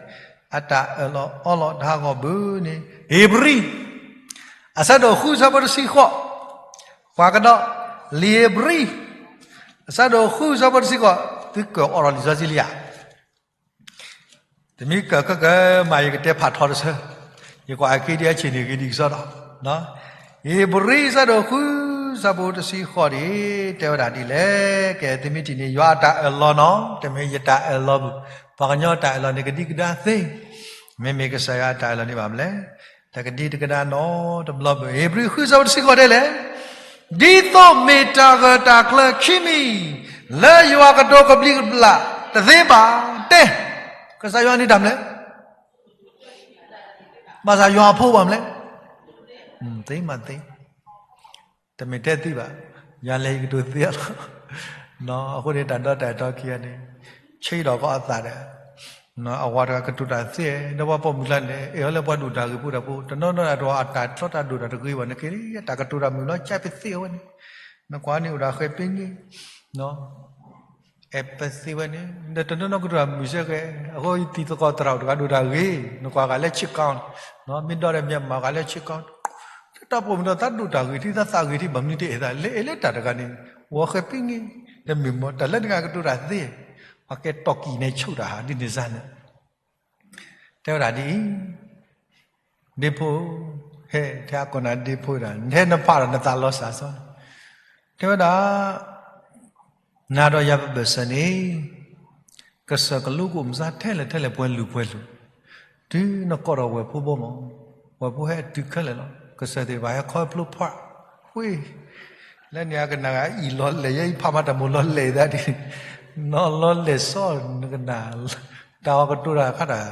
အတၢ်အၢၣ်လီၤအီလီၤတဟးဂီၤဘၣ်န့ၣ် ဧ့ၤဘြံၤ အဆၢဒိၣ်ဃု အဆၢဖိတဆံဃိး, ပှၤကဒီး လံာ်ဧ့ၤဘြံၤ အဆၢဒိၣ်ဃု အဆၢဖိတဆံဃိး, သုကၢၣ်အီၤဒီးလံာ်စီဆှံလံဧါ. တမ့ၢ်ကၢၣ်ကၢၣ်မး ယကတဲဖးထီတဆၢ, ယကွၢ်အက့ဒ်အဆ့ၣ်န့ၣ်ဂ့ၤဒ်ကစီဒီ, ဧ့ၤဘြံၤ အဆၢဒိၣ်ဃု အဆၢဖိတဆံဃိးန့ၣ် တဲဝဲဒၣ်ဒ်လဲၣ်. ကဲ သုမ့ၢ်ထံၣ်န့ၣ် ယွၤအတၢ်အၢၣ်လီၤနီၤ, တမ့ၢ်ယတၢ်အၢၣ်လီၤဘၣ်. ပှၤကညီအတၢ်အၢၣ်လီၤန့ၣ် ကဒံကဒါသ့, မ့မ့ၢ်ကစၢ်ယွၤအတၢ်အၢၣ်လီၤန့ၣ်ဘၣ်မနုၤလဲၣ်, တကဒံတကဒါနီတဘျီဘၣ်. ဧ့ၤဘြံၤ ဃု အဆၢဖိတဆံဃိးတဲလဲၣ်, ဒ်သိးမ့ၢ်တၢ်ဂၢၢ်တၢ်ကျၢၤခံမံၤ လၢယွၤကတိၤကဘျံးကဘျၣ်တသ့ဘၣ်, တဲ, ကစၢ်ယွၤန့ၣ်တၢ်မနုၤလဲၣ်, ဘၣ်ဆၣ်ယွၤအဖိဘၣ်မနုၤလဲၣ်, သ့မးသ့, တမ့ၢ်တဲသ့ဘၣ်, ယွၤလဲၤယကတိၤသ့လီၤ. အဃိန့ၣ် တၢ်ဒီတၢ်အဲၣ်တီခံဂၤန့ၣ် ဆၢဒီးကအီၣ်သးဒီး အဝၤတဂၤကတိၤတၢ်သ့, ဒီးပှၤပိာ်မုၣ်ကျါန့ၣ် အဲၣ်အီၤလၢပှၤဒိၣ်တၢ်ဂ့ၢ်ဖိတၢ်ဖိ, တနီၤနီၤအတၢ်ထီတၢ်ဒိၣ်တၢ်တဂ့ၤဘၣ်န့ၣ်က့, တၢ်ကတိၤတၢ်မုာ်လီၤ ကပသ့အဝဲန့ၣ်, နကွၢ်န့ၣ်အိၣ်ဒီးဃဲပ့ၤန့ၣ်, အဲၣ်ပသ့ဝဲန့ၣ် ဒီးတနီၤနီၤကတိၤတၢ်မုာ်စ့ၢ်ကီး, အဃိယတံၤသကိးသရၣ်အိၣ်တဂၤဒိၣ်တၢ်ဂ့ၤ, နကွၢ်ဂၤလၢဆ့ကီ, မ့ၢ်ဒီးဒီးမ့ၢ်မၤဂၤလၢဆ့ကီ, တၢ်ပိာ်မုၣ်ဒီးသးဒိၣ်တၢ်ဂ့ၤ ထံသးသးဂ့ၤထံ ဘၣ်မနုၤတအဲၣ်သး လဲၤအဲၣ်လၢတၢ်တဂၤန့ၣ်, ဝီၤဃဲပ့ၤန့ၣ်, တမ့ၢ်မ့ၢ်တၢ်လၢနဂၤကတိၤတၢ်သ့, ပှၤကဲတီၢ်ကံၣ်န့ၣ်ဆူၣ်တၢ်ဟးဒ်န့ၣ်စ့ၢ်န့ၣ် တဲဝဲဒၣ်ဒ်အံၤ, ဒ့ဖိ, ဟဲထဲအကိာ်နၤဒ့ဖိဒၣ် ဟဲနဖးဒီးနသးလီၤစၢ်စီ, တဲဝဲဒၣ်, နၤဒီးယၤပဘၢၣ်စၢၤန့ၣ်, ကစၢၢ်ကလိကအိၣ်မုၢ်ဆါထဲလဲၣ်ထဲလဲၣ် ပှဲၤလုာ်ပှဲၤလုာ်, တုၤနကိးဒီးဝဲၢ်ဖိဘီမး, ဝဲၢ်ဖိဟဲတုၤခဲလၢာ်လီၤ. ကစၢၢ်သ့ၣ်တဖၣ်ဟဲခီဖျိဖး, ဃ့, လၢန့ၣ်အကနၣ်ဂၤအံၣ်လီၤလဲၣ် ယဲအံၤဖးမၤတၢ်မိၣ်လီၤလဲၣ်သးဒ်, နီၢ်လီၤလဲၣ်စီ နကနၣ်, တၢ်အီၤကတိၤတၢ်ခါတၢ်,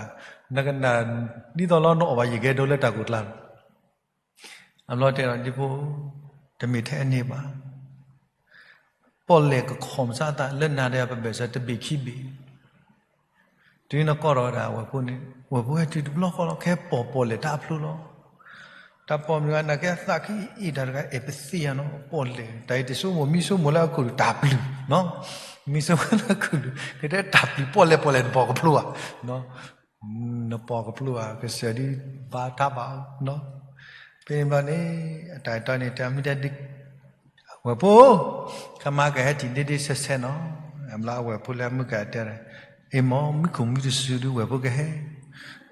နကနၣ်, ဒ်သိးလီၤနအီၣ်ဘၣ်ယကဲဒိလၢတၢ်ကိၢ်ကျါလီၤ. အဘျီတဲဒီးဒ့ဖိ, တမ့ၢ်ထဲအန့ၣ်ဘၣ် ပီၣ်လဲၣ်ကခီၣ်မုၢ်ဆါအသးလၢနၤဒီးယၤပဘၢၣ်စၢၤတဘ့ၣ်ခံဘ့ၣ်, တုၤနကိးဒီးဝဲဒၣ်ဝဲၢ်ဖိန့ၣ် ဝဲၢ်ဖိဟဲတုၤတဘျီဃီလီၤ ကဟဲပိာ်ပီၣ်လဲၣ်တၢ်အဖျိလီၤ. တၢ်ပိာ်မုၣ်တဂၤနာ်က့အသးခံအံၤတၢ်တဂၤ အဲၣ်ပသ့ယၤနီၤ ပီၣ်လဲၣ် တၢ်အံၤတဆိကမိၣ်မံဆိကမိၣ်လၢအခိၣ်ဒူၣ်တၢ်ပျုၢ်, မံဆိကမိၣ်လၢအခိၣ်ဒူၣ် ကတဲတၢ်ပျုၢ်ပီၣ်လဲၣ်ပီၣ်လဲၣ် နပိာ်ကဖျိဧါ နပိာ်ကဖျိဧါ ကစၢ်ဒ်ဘါထါဘၣ်အီၤ, ဖဲန့ၣ်ဘျီန့ၣ် အတၢ်အဲၣ်တီန့ၣ် တမ့ၢ်တဲဒ်, ဝဲၢ်ဖိ, ခဲမးကဟဲထံၣ်ဒ့ဒ့ဆဲးဆဲးနီၤ, အဘျီအဝဲၢ်ဖိလၢအမုၢ်ကတဲ, အ့ၣ်မ့ၢ်မုၢ်ခိၣ်မုၢ်တစူၤဒုးဝဲၢ်ဖိကဟဲ,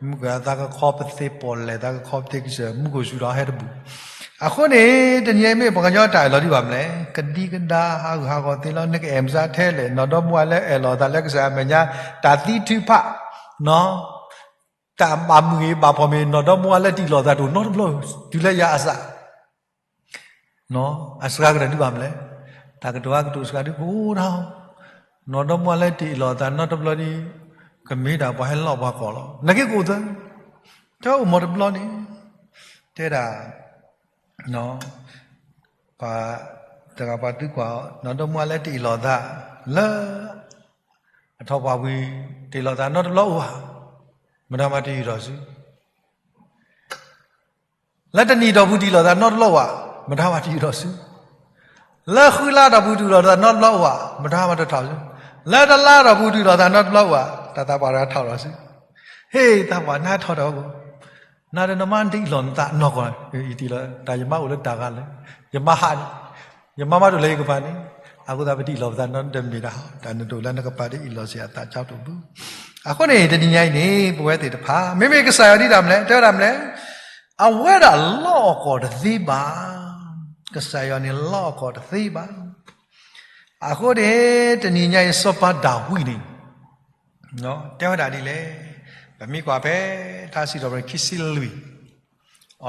မုၢ်ကသးကခီပသ့ပီၣ်လဲၣ် သးကခီပသ့ကစၢၢ် မုၢ်ခိၣ်စူၤဒီးဟဲတဘူၣ်, အဃိန့ၣ် တနံၤအံၤမ့ၢ်ပှၤကညီတၢ်အဲၣ်လီၤဒံးဘၣ်မလဲၣ်, ကဒံကဒါဟးဂူာ်ဟးဂီၤသ့လီၤ နကအဲၣ်မုၢ်ဆါထဲလဲၣ် နီၢ်ဒီမါဝၤလၢအဲၣ်လီၤသးလၢကစၢ်အမဲာ်ညါ, တၢ်သံထုးဖး တၢ်ဘၣ်မုာ်ဂ့ၤဘၣ်ဖှီၣ်မ့ၢ် နီၢ်ဒီမါဝၤလၢတအံၣ်လီၤသးတအိၣ်နီတဘျီ တုၤလၢယၤအစး, အစှၤကတၢၢ်ဒံးဘၣ်မလဲၣ်, တၢ်ကတိၤဟးကတိၤစှၤဒုးကအိၣ်ဒၣ်, နီၢ်ဒီမါဝၤလၢတအံၣ်လီၤသးနီတဘျီဒံး, ကမ့ၢ်ဒၣ်ပှၤဟဲလီၢ်ပှၤကီၢ်လီၤ နာ်က့ကအိၣ်သၢ, တအိၣ်မီၤတဘျီန့ၣ်, တဲဒၣ် ပှၤတဂၤပှၤသံကွၢ်အီၤ နီၢ်ဒီမါဝၤလၢတအံၣ်လီၤသး လၢ အထီၣ်ပှၢ်ဝံၤ တအံၣ်လီၤသးနီတဘျီအိၣ်ဧါ, မတၤမၤတအံၣ်ထီၣ်စု လၢတနံၣ်တီၢ်ပူၤတအံၣ်လီၤသးနီတဘျီဧါ, မတၤမၤတအံၣ်ထီၣ်စု, လၢဃုလါတီၢ်ပူၤတအံၣ်လီၤသးနီတဘျီဧါ, မတၤမၤတထီၣ်စု, လၢတလါတီၢ်ပူၤတအံၣ်လီၤသးနီတဘျီဧါ, တၢ်သးပှၢ်တဂၤထီၣ်လီၤစု, ဟ့ၣ်သးပှၢ်နါထီၣ်တၢ်အိၣ် နၤဒီးနမါတအံၣ်လီၤနသးနီၢ်ကီၢ်, ယတံၢ်လီၤတၢ်ယမါအိၣ်လၢတၢ်ဂၤလၢာ်, ယမါဟးန့ၣ်, ယမါမးတအိၣ်လၢယကပၤန့ၣ်, အဃိသတးပတအံၣ်လီၤပသးနီတမ့ၢ်ဒၣ်, တၢ်နတအိၣ်လၢနကပၤတအံၣ်လီၤစ့ၢ်အသးကၠီတအိၣ်ဘၣ်. အဃိန့ၣ် တနံၤညါအံၤန့ၣ် ပဝဲသ့ၣ်တဖၣ် မ့မ့ၢ်ကစၢ်ယွၤဒ်တၢ်မနုၤလဲၣ်, တဲဝဲဒၣ်မနုၤလဲၣ်, အဝဲဒၣ်လီအီၣ်ကီၢ်တသ့ဘၣ်, ကစၢ်ယွၤန့ၣ်လီအီၣ်ကီၢ်တသ့ဘၣ်. အဃိန့ၣ် တနံၤညါအံၤ စီၤပၤဒၤဝံးန့ၣ် တဲဝဲဒၣ်ဒ်လဲၣ်, ပမ့ၢ်ကွၢ်ဖဲ ထါစံးထီၣ်ပတြၢၤခံဆံလွံၢ်, အီၤ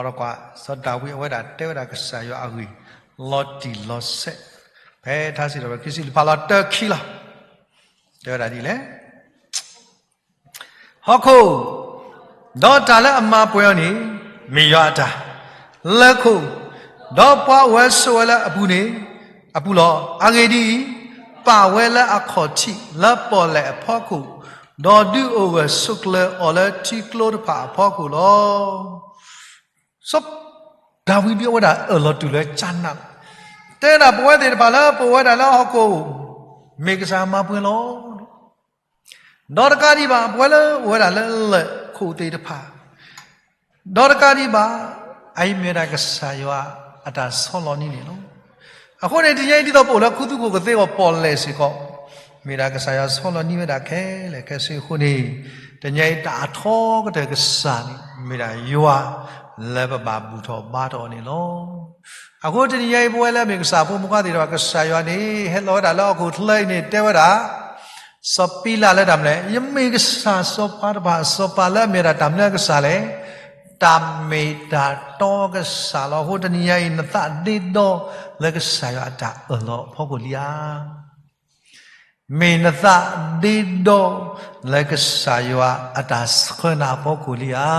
ဒီးကွၢ် စီၤဒၤဝံးအဝဲဒၣ်တဲဝဲဒၣ်ကစၢ်ယွၤအဂ့ၢ် လီၤတံၢ်လီၤဆဲး, ဖဲထါစံးထီၣ်ပတြၢၤခံဆံလွံၢ်ဖးလီၤတၢခံလီၤ, တဲဝဲဒၣ်ဒ်လဲၣ် ဟီၣ်ခိၣ်, ဒီးတၢ်လၢအမၤပှဲၤအီၤန့ၣ် မ့ၢ်ယွၤအတၢ်, လၢခိၣ်, ဒီးပှၤအိၣ်ဝဲဆိးဝဲလၢအပူၤန့ၣ်, အပူၤလီၤ. အဂ့ၢ်ဒ်အံၤ, ပာ်ဝဲလၢအခီၣ်ထံးလၢပီၣ်လဲၣ်အဖီခိၣ်, ဒီးဒုးအိၣ်ဂၢၢ်ဆိးကျၢၤအီၤလၢထံကျိတဖၣ်အဖီခိၣ်လီၤ. စီၤဒၤဝံးဒုးအဝဲဒၣ် အၢၣ်လီၤတူၢ်လၢကၠါနး, တဲဒၣ်ပဝဲသ့ၣ်တဖၣ်လၢပအိၣ်ဝဲဒၣ်လၢဟီၣ်ခိၣ်, မ့ၢ်ကစၢ်မၤပှဲၤလီၤ. ဒီးတကးဒံးဘၣ် ပဝဲလၢအိၣ်ဝဲဒၣ်လၢလၢၢ်ခိၣ်သ့ၣ်တဖၣ်, ဒီးတကးဒံးဘၣ်, အအံၤမ့ၢ်ဝဲဒၣ်ကစၢ်ယွၤအတၢ်ဆီလီၤနံၤန့ၣ်လီၤ. အဃိန့ၣ် တနံၤညါအံၤဒ်သိးပအိၣ်လၢခူသူၣ်ခိၣ်ကသ့အဂီၢ် ပီၣ်လဲၣ်စ့ၢ်ကီး, မ့ၢ်ဒၣ်ကစၢ်ယွၤဆီလီၤနံၤဝဲဒၣ်ခဲလၢာ်ခဲဆ့အဃိန့ၣ်, တနံၤညါအံၤတၢ်အထီကတၢၢ်ကစၢ်န့ၣ် မ့ၢ်ဒၣ်ယွၤလၢပဘၣ်ဘူၣ်ထီၣ်ဘါထီၣ်အီၤန့ၣ်လီၤ. အဃိတနံၤညါအံၤ ပဝဲလၢအမ့ၢ်ကစၢ်ဖိမုၣ်ခွါသ့ၣ်တဖၣ် ကစၢ်ယွၤန့ၣ် ဟဲလီၤဝဲဒၣ်လၢဟီၣ်ခိၣ်ချၢအံၤန့ၣ် တဲဝဲဒၣ် စီၤပံလးလၢတၢ်မနုၤလဲၣ်, ယမ့ၢ်ကစၢ်စီၤပၤတဖၣ် စီၤပၤလၢအမ့ၢ်ဒၣ်တၢ်မနုၤအကစၢ်လဲၣ်, တၢ်မ့ၢ်တၢ်တီကစၢ်လီၤ. အဃိတနံၤညါအံၤ နသးဒ့ဒီလၢကစၢ်ယွၤအတၢ်အၢၣ်လီၤအဖီခိၣ်လံဧါ. မ့ၢ်နသးဒ့ဒီလၢကစၢ်ယွၤအတၢ်ဆှၢနၤအဖီခိၣ်လံဧါ.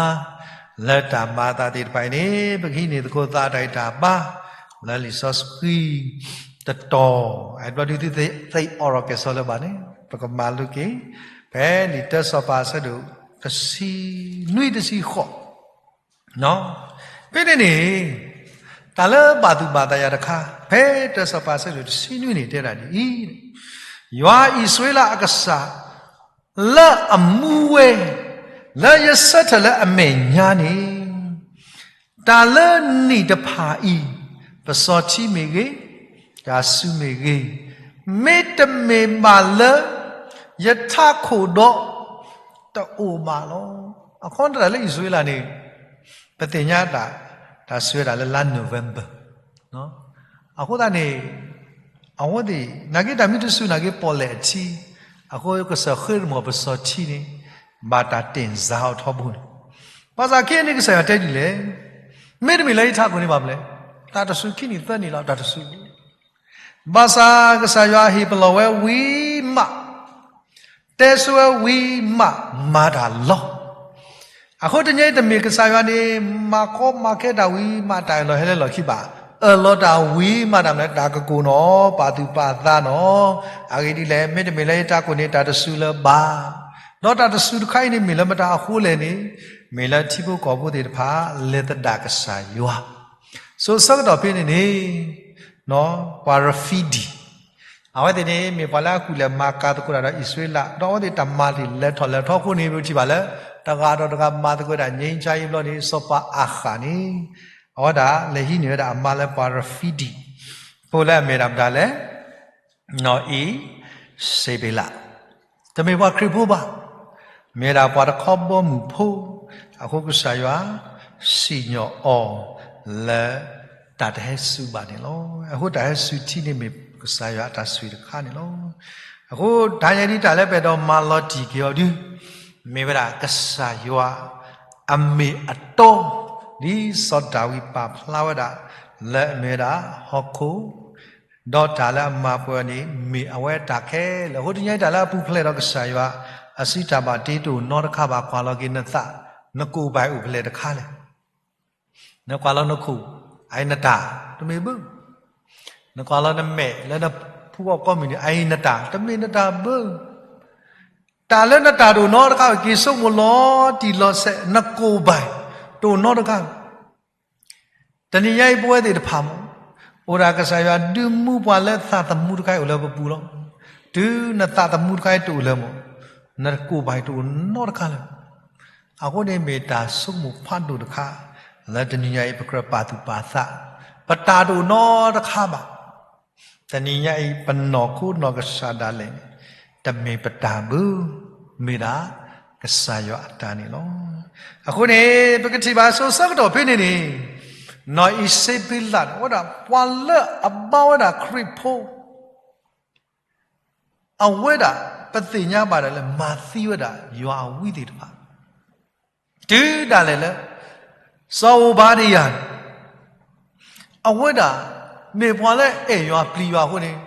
လၢတၢ်မၤအသးသ့ၣ်တဖၣ်အံၤန့ၣ် ပကဟံးန့ၢ်သကိးသးတၢ်ဂံၢ်တၢ်ဘါ လၢလံာ်စီဆှံတတီၤ, အဲၣ်ဘျီဒုးသုသ့ၣ်အိးထီၣ်ကဲၣ်ဆိးလၢၤဘၣ်န့ၣ် ပကမၤလိက့ၤ ဖဲလံာ်တၢစီၤပၤအဆၢဒိၣ် တဆံနွံတဆံဃိး ဖဲန့ၣ်န့ၣ် တၢ်လၢဘၣ်သူၣ်ဘၣ်သးယၤတခါ ဖဲတၢစီၤပၤအဆၢဒိၣ်တဆံနွံန့ၣ် တဲဒၣ်ဒ်အံၤ, ယွၤအံၣ်စရ့လးအကစၢ် လၢအမူဝဲ လၢယဆၢထၢၣ်လၢအမဲာ်ညါန့ၣ်, တၢ်လၢနံၣ်တဖၣ်အံၤ ပစီၤထံမ့ၢ်ဂ့ၤ, တၢ်စူၤမ့ၢ်ဂ့ၤ, မ့တမ့ၢ်ဘၣ်လၢ ယထးခိၣ်ဒီး တအိၣ်ဘၣ်လီၤ. အခီတၢ်လၢအံၣ်စရ့လးန့ၣ် ပသ့ၣ်ညါတၢ် တၢ်စူၤဝဲဒၣ်လၢလါ November အဃိသတးန့ၣ် အဝဲသ့ၣ် နာ်က့တၢ်မ့ၢ်တစူၤနာ်က့ပီၣ်လဲၣ်အထံ, အဃိကစၢ်ဃ့တမီၣ်ပစီၤထံန့ၣ် ဘၣ်တၢ်တ့ၢ်စါအီၤထီဘိန့ၣ်, ဘၣ်ဆၣ်ခဲအံၤန့ၣ်ကစၢ်ယွၤတဲဒ်လဲၣ်, မ့တမ့ၢ်လၢယထးခိၣ်န့ၣ်ဘၣ်မနုၤလဲၣ်, တၢ်တစူၤခံနံၣ်သၢနံၣ်လီၤ တၢ်တစူၤ ဘၣ်ဆၣ်ကစၢ်ယွၤဟ့ၣ်ပလီၢ်ဝဲဝံၤမး, တဲဆိဝဲဝံၤမး မၤတၢ်လီၤ. အဃိတနံၤအံၤတမ့ၢ်ကစၢ်ယွၤန့ၣ် မၤကီမၤခဲတၢ်ဝံၤမး တၢ်အၢၣ်လီၤဟဲလၢလီၢ်ခံဘၣ်. အၢၣ်လီၤတၢ်ဝံၤမး တၢ်မနုၤလဲၣ်, တၢ်ကကိၢ်နီၣ် ပာ်သူၣ်ပာ်သးနီၣ်. အဂ့ၢ်ဒ်လဲၣ်, မ့တမ့ၢ်လၢယထးခိၣ်န့ၣ် တၢ်တစူၤလၢၤဘၣ်. ဒီးတၢ်တစူၤတခါအံၤန့ၣ် မ့ၢ်လၢမတၤအဃိလဲၣ်န့ၣ်, မ့ၢ်လၢထံဖိကီၢ်ဖိသ့ၣ်တဖၣ် လဲၤသဒၣ်ကစၢ်ယွၤ စိၤဆၢကတီၢ်ဖဲန့ၣ်န့ၣ်, ပှၤရဖံဒံၣ်, အဝဲသ့ၣ်န့ၣ် မ့ၢ်ပှၤလၢအကူၣ်လဲၤမၤကၤသကိးတၢ်ဒီးအံၣ်စရ့လး, ဒီးအဝဲသ့ၣ်တၢ်မၤတ့ၢ်လဲၤထီၣ်လဲၤထီအဃိန့ၣ် ပထံၣ်ဘၣ်လၢ တဂၤဒီးတဂၤမၤသကိးတၢ် ငြိမ်းချမ်းရေး ဘျီန့ၣ် စီၤပၤအၤဃးန့ၣ် အဝဲဒၣ်လဲၤဟံးန့ၢ်ဝဲဒၣ်အမါလၢပှၤရဖံဒံၣ်, ဖိလၢအမ့ၢ်ဒၣ်မတၤလဲၣ်, နီၢ်အံၤစ့ဘ့လး တမ့ၢ်ပှၤခရံာ်ဖိဘၣ်, မ့ၢ်ဝဲဒၣ်ပှၤတခီဘီမုၢ်ဖိ, အဃိကစၢ်ယွၤ စံၣ်ညီၣ်အီၤလၢ တၢ်တဟဲစူၤဘၣ်န့ၣ်လီၤ. အဃိတၢ်ဟဲစူၤထံန့ၣ်မ့ၢ်ကစၢ်ယွၤအတၢ်ဆိၣ်ဂ့ၤတခါန့ၣ်လီၤ. အဃိတဟါညါဒ်တၢ်လၢပအဲၣ်ဒိးမၤလီၤတံၢ်က့ၤအီၤဒု, မ့ၢ်ဝဲဒၣ်ကစၢ်ယွၤ အမ့ၢ်အတီ, ဒ်စီၤဒၤဝံးပာ်ဖျါဝဲဒၣ် လၢအမ့ၢ်ဝဲဒၣ်ဟီၣ်ခိၣ် ဒီးတၢ်လၢအမၤပှဲၤအီၤန့ၣ် မ့ၢ်အဝဲတၢ်ခဲလၢာ်. အဃိတနံၤအံၤတၢ်လၢအပူၤဖျဲးဒီးကစၢ်ယွၤ အစုတၢ်ဘၣ်တ့တအိၣ်နီတခါဘၣ်. ကွၢ်လီၤက့ၤနသး, နကိၢ်ဘၣ်အိၣ်ဖဲလဲၣ်တခါလဲၣ်. နကွၢ်လီၤနခိၣ်, အအံၤနတၢ်, တမ့ၢ်ဘၣ်. နကွၢ်လီၤနမဲာ်လၢနဖူအီၣ်ကိးမုၢ်နံၤ, အအံၤနတၢ်, တမ့ၢ်နတၢ်ဘၣ်. တၢ်လၢနတၢ်တအိၣ်နီတခါ က့ၤဆိကမိၣ်လီၤတံၢ်လီၤဆဲး, နကိၢ်ဘၣ်တအိၣ်နီတခါ. တနံၤညါအံၤပဝဲသ့ၣ်တဖၣ်မ့ၢ် အိၣ်ဒၣ်ကစၢ်ယွၤဒုးမူပှၤလၢသးသမူတခါအံၤအိၣ်လၢပပူၤလီၤ. တုၤနသးသမူတခါအံၤတအိၣ်လၢၤမ့ၢ် နကိၢ်ဘၣ်တအိၣ်နီတခါလၢၤ. အဃိန့ၣ်မ့ၢ်တၢ်ဆိကမိၣ်ဖးဒိၣ်တခါ လၢတနံၤညါအံၤပကြၢးပာ်သူၣ်ပာ်သး, ပတၢ်တအိၣ်နီတခါဘၣ်. တနံၤညါအံၤ ပနီၢ်ခိနီၢ်ကစၢ်ဒၣ်လဲာ်န့ၣ် တမ့ၢ်ပတၢ်ဘၣ်, မ့ၢ်ဒၣ်ကစၢ်ယွၤအတၢ်န့ၣ်လီၤ. အဃိန့ၣ် ပကထံၣ်ဘၣ်စိၤဆၢကတီၢ်ဖဲန့ၣ်န့ၣ်, နီၢ်အံၤစ့ဘ့လးန့ၣ် အဝဲဒၣ်ပှၤလၢအဘါဝဲဒၣ်ခရံာ်ဖိ အဝဲဒၣ်ပသ့ၣ်ညါဘၣ်ဒၣ်လၢမၤသံဝဲဒၣ်ယွၤအဝံသ့ၣ်တဖၣ်, တုၤဒၣ်လဲာ်လၢ စီၤအိၣ်ဘါဒယၤန့ၣ် အဝဲဒၣ်မ့ၢ်ပှၤလၢအဲၣ်ယွၤပျံၤယွၤအဃိန့ၣ်,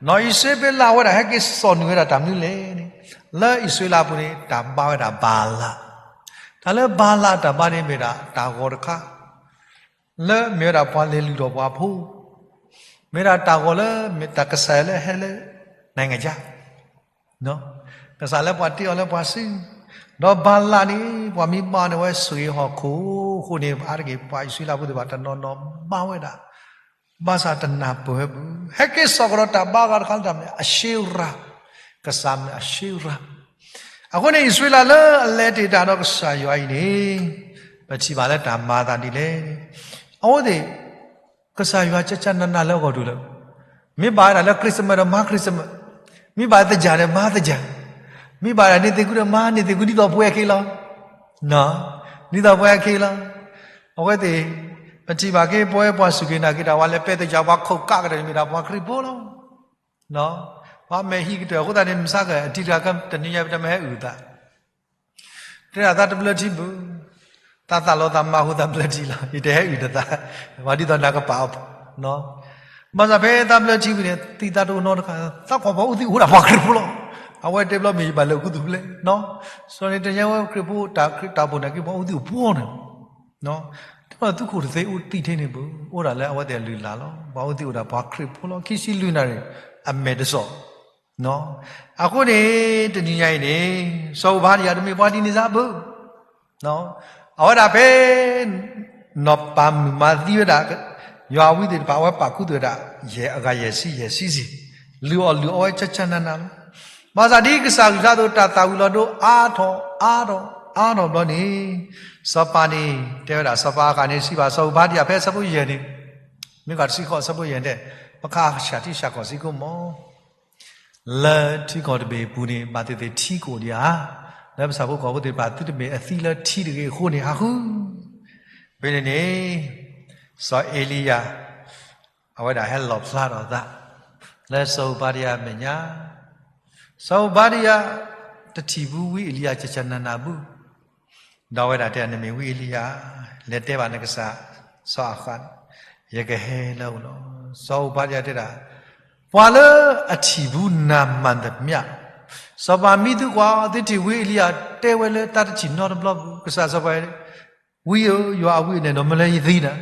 နီၢ်အံၤစ့ဘ့လးဝဲဒၣ်ဟဲက့ၤစိာ်န့ၢ်ဝဲဒၣ်တၢ်မနုၤလဲၣ်န့ၣ်, လၢအံၣ်စရ့လးအပူၤန့ၣ် တၢ်ဘါဝဲဒၣ်ဘၤလး, တၢ်လၢဘၤလးတၢ်ဘါန့ၣ်မ့ၢ်ဒၣ်တၢ်ဂီၤတခါ လၢမ့ၢ်ဝဲဒၣ်ပှၤလဲၤလုၢ်ထီၣ်ပှၤဖိ, မ့ၢ်ဒၣ်တၢ်ဂီၤလၢမ့ၢ်တၢ်ကစၢ်ယွၤလၢဟဲလၢ နိုင်ငံခြား, ကစၢ်လၢပှၤတ့အီၤလၢပှၤစု, ဒီးဘၤလးန့ၣ် ပှၤမ့ၢ်ဘါန့ၢ်ဝဲဆိၣ်ဂ့ၤဟီၣ်ခိၣ်အဃိန့ၣ် အါတက့ၢ်ပှၤအံၣ်စရ့လးဖိသ့ၣ်တဖၣ် တနီၤနီၤဘါဝဲဒၣ်, ဘၣ်ဆၣ်တနၢ်ပၢၢ်ဝဲဘၣ်, ဟဲက့ၤစိာ်ကဒီးတၢ်ဘါဂၤတခါလၢတၢ်မနုၤလဲၣ်, အၡ့ရၤ, ကစၢ်မနုၤလဲၣ် အၡ့ရၤ. အဃိန့ၣ် အံၣ်စရ့လးလၢအလဲၤတ့ၢ်တၢ်ဒီးကစၢ်ယွၤအံၤန့ၣ် ပထံၣ်ဘၣ်လၢတၢ်မၤအသးဒ်လဲၣ်, အဝဲသ့ၣ် ကစၢ်ယွၤကကနၣ်နၢ်လၢအဂီၢ်ဒိၣ်လၢၤ, မ့ၢ်ဘၣ်ဝဲဒၣ်လၢ Christmas ဒီးမၤ Christmas, မ့ၢ်ဘၣ်သင်္ကြန်ဒီးမၤသင်္ကြန်, မ့ၢ်ဘၣ်ဒၣ်န့ၢ်သ့ၣ်ကူဒီးမၤန့ၢ်သ့ၣ်ကူ ဒ်သိးပှဲၤအခံလီၤ, ဒ်သိးပှဲၤအခံလီၤ. အဝဲသ့ၣ် ပထံၣ်ဘၣ်က့ၤ ပဝဲပှၤစူၢ်က့ၤနာ်က့ၤတၢ် ပှၤလဲၤပဲာ်သင်္ကြန် ပှၤခိးကးကတၢၢ်န့ၣ် မ့ၢ်ဒၣ်ပှၤခရံာ်ဖိလီၤ. ပှၤမဲာ်ဟံးကတၢၢ်အဃိသတးန့ၣ် မုၢ်ဆါကတံၤတဂၤက တနံၤညါပတမ့ၢ်ဟဲအုၣ်သး တဲဒၣ်သးတဘျၢထံဘၣ်, သးသးလီၤသးမၤဟူသးဘျၢထံလီၤ, ယတဟဲအုၣ်တသး, ပှၤဒ်သိးနၤကပာ်အီၤ, ဘၣ်ဆၣ်ဖဲသးဘျၢထံဝံၤန့ၣ် သံသးတအိၣ်နီတခါ, သးကွၢ်ပှၤအူသံအိၣ်ဒၣ်ပှၤခရံာ်ဖိလီၤ. အဝဲတဲဘျီမ့ၢ်ယဘၣ်လဲၤခူသူၣ်ဖျဲး, စီၤန့ၣ်တညါဝဲခရံာ်ဖိတၢ်ခရံာ်တၢ်ဘိၣ်န့ၣ်က့ၤ ပှၤအူသံအိၣ်ပှီၢ်န့ၣ် တဘၣ်သုးခိၣ်တသ့အိၣ်သံထဲန့ၣ်ဘၣ်, အိၣ်ဒၣ်လၢအဝဲသ့ၣ်အလုၢ်အလၢ်လီၤ. ပှၤအူသံအိၣ်ဒၣ်ပှၤခရံာ်ဖိလီၤ. ခံဆံလွံၢ်နၣ်ရံၣ် အမဲာ်တစီၣ်. အဃိန့ၣ် တနံၤညါအံၤန့ၣ် စီၤအိၣ်ဘါဒယၤတမ့ၢ်ပှၤဒ်န့ၣ်စ့ၢ်ဘၣ်. အဝဲဒၣ်ဖဲ နီၢ်ပၤမုၣ်မၤသံဝဲဒၣ် ယွၤအဝံသ့ၣ်တဖၣ် အဝဲပာ်ခူသူၣ်ဝဲဒၣ် ယဲၢ်အဂၤယဲၢ်ဆံယဲၢ်ဆံဆံ လုၢ်အီၣ်လုၢ်အီဝဲကၠၢ်ကၠၢ်နးနးလီၤ. ဘၣ်ဆၣ်ဒ်ကစၢ်အကလုၢ်ကထါအသိး တၢ်သၣ်ဝံၤလီၤဒိအါထီၣ်အါထီၣ်အါထီၣ်ဘျီန့ၣ်, စီၤပၤန့ၣ် တဲဝဲဒၣ် စီၤပၤအဃးန့ၣ် စံးဘၣ် စီၤအူဘါဒံယၤ ဖဲဆၢဖိယဲၢ်န့ၣ်, မ့ၢ်ကးတဆံဃိး ဆၢဖိယဲၢ်န့ၣ်, ပခးဆှၢထံဆှၢကီၢ်စ့ၢ်ကီးမီၤ လၢထံကီၢ်တဘ့ၣ်အပူၤန့ၣ် ဘၣ်သ့ၣ်သ့ၣ်ထံကအိၣ်ဒံးဧါ. လၢပဆၣ်ဖိကီၢ်ဖိသ့ၣ်တဖၣ် သုတမ့ၢ်အသံလၢထံတဂ့ၤအဃိန့ၣ် ဟးဃု. ဖဲန့ၣ်န့ၣ် စီၤအ့လံယၤ အဝဲဒၣ်ဟဲလီၣ်ဖျါထီၣ်အသး လၢစီၤအူဘါဒံယၤအမဲာ်ညါ, စီၤအူဘါဒံယၤ တထံၣ်ဘူးဝံအ့လံယၤ ကၠၢ်ကၠၢ်နးနးဘူး ဒီးအဝဲဒၣ်တဲ နမ့ၢ်ဝံအ့လံယၤ, လဲၤတဲဘၣ်နကစၢ် စီၤအဃး, ယကဟဲလၢအအိၣ်လီၤ. စီၤအူဘါဒံယၤတဲဒၣ်, ပှၤလၢအထံၣ်ဘူးနၤမၤသမျှ, စီၤပၤမံသူကွၢ် သုထံၣ်ဝံအ့လံယၤ တဲဝဲလၢတၢ်တထံၣ်နီတဘျီပူၤ, ကစၢ်စီၤပၤ ဝံဧၢ, ယွၤအဝံအန့ၣ်ဒီး မ့ၢ်လၢယသံနၤ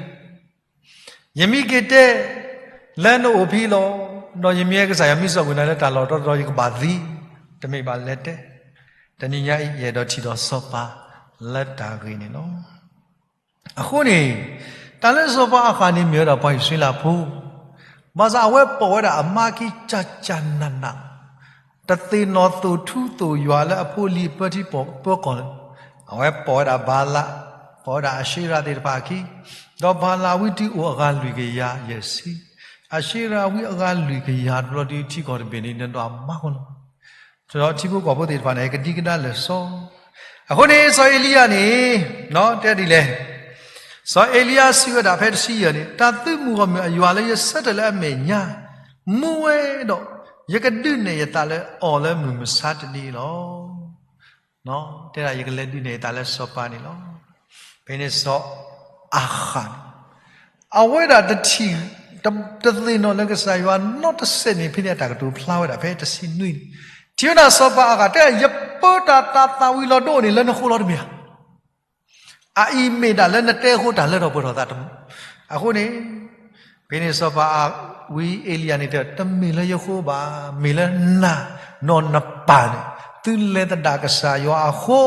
ယမံက့ၤတဲ လၢနအိၣ်ဖဲအံၤလီၤ. ဒီးယမ့ၢ်ကစၢ် ယမ့ၢ်စိာ်ကွံာ်နၤလၢတၢ်လီၢ်တတီၤတတီၤ ယကဘၣ်သံ, တမ့ၢ်ဘၣ်လဲၤတဲ. တနံၤညါအံၤ ယအဲၣ်ဒိးထံၣ်ဒီးစီၤပၤလၢတၢ်ဂ့ၢ်န့ၣ်လီၤ. အဃိန့ၣ် တၢ်လၢစီၤပၤအဃးန့ၣ် မ့ၢ်ဝဲဒၣ်ပှၤအံၣ်စရ့လးဖိ, ဘၣ်ဆၣ်အဝဲပိာ်ဝဲဒၣ်အမါခံ ကၠၢ်ကၠၢ်နးနး, တသ့ၣ်နီၣ်သိၣ်ထူသိၣ်ယွၤလၢအဖိအလံၤအပၢထံပၢကီၢ်လၢၤ. အဝဲပိာ်ဝဲဒၣ်ဘၤလး, ပိာ်ဝဲဒၣ်အၤၡ့ရၤသ့ၣ်တဖၣ်အခံ, ဒီးဘၤလးဝံတုၤအိၣ်အဂၤလွံၢ်ကယၤယဲၢ်ဆံ, အၤၡ့ရၤဝံအဂၤလွံၢ်ကယၤတဘျီဒီး ထံကီၢ်တဘ့ၣ်န့ၣ် နဒွးမးဃီလီၤ. ဒီးထံဖိကီၢ်ဖိသ့ၣ်တဖၣ်န့ၣ် ကဒံကဒါလၢာ်စီ, အဃိန့ၣ် စီၤအ့လံယၤန့ၣ် တဲဒ်လဲၣ်, စီၤအ့လံယၤစံးဝဲဒၣ်ဖဲတဆံယဲၢ်န့ၣ်, တၢ်သုးမုၢ်ဂီၢ်မုၢ်အယွၤလၢယဆၢထၢၣ်လၢအမဲာ်ညါ မူဝဲဒီး ယကဒုးနဲၣ်ယသးလၢအီၤလၢမုၢ်မဆါတနံၤလီၤ. တဲဒၣ်ယကလဲၤဒုးနဲၣ်ယသးလၢစီၤပၤန့ၣ်လီၤ. ဖဲန့ၣ်စီၤအၤဃးန့ၣ် အဝဲဒၣ်တထံၣ် တသ့ၣ်နီၣ်လၢကစၢ်ယွၤနီတစဲးန့ၣ် ဖဲန့ၣ်အတၢ်ကတိၤဖျါဝဲဒၣ်ဖဲတဆံနွံန့ၣ်, ထံၣ်ဝဲဒၣ်စီၤပၤအၤဃး တဲ ယပၢတၢ်သၣ်ဝံၤလီၤဒိန့ၣ် လၢနဃိလီၤတမ့ၢ်ဧါ. အအံၤမ့ၢ်ဒၣ်လၢနတဲအဃိတၢ်လၢထီၣ်ပှဲၤထီၣ်သးတမူ, အဃိန့ၣ် ဖဲန့ၣ်စီၤပၤဝံအ့လံယၤန့ၣ်တဲ တမ့ၢ်လၢယဃိဘၣ်, မ့ၢ်လၢနၤနီၢ်နပၢ်န့ၣ် သုလဲၤသဒၣ်ကစၢ်ယွၤအဃိ,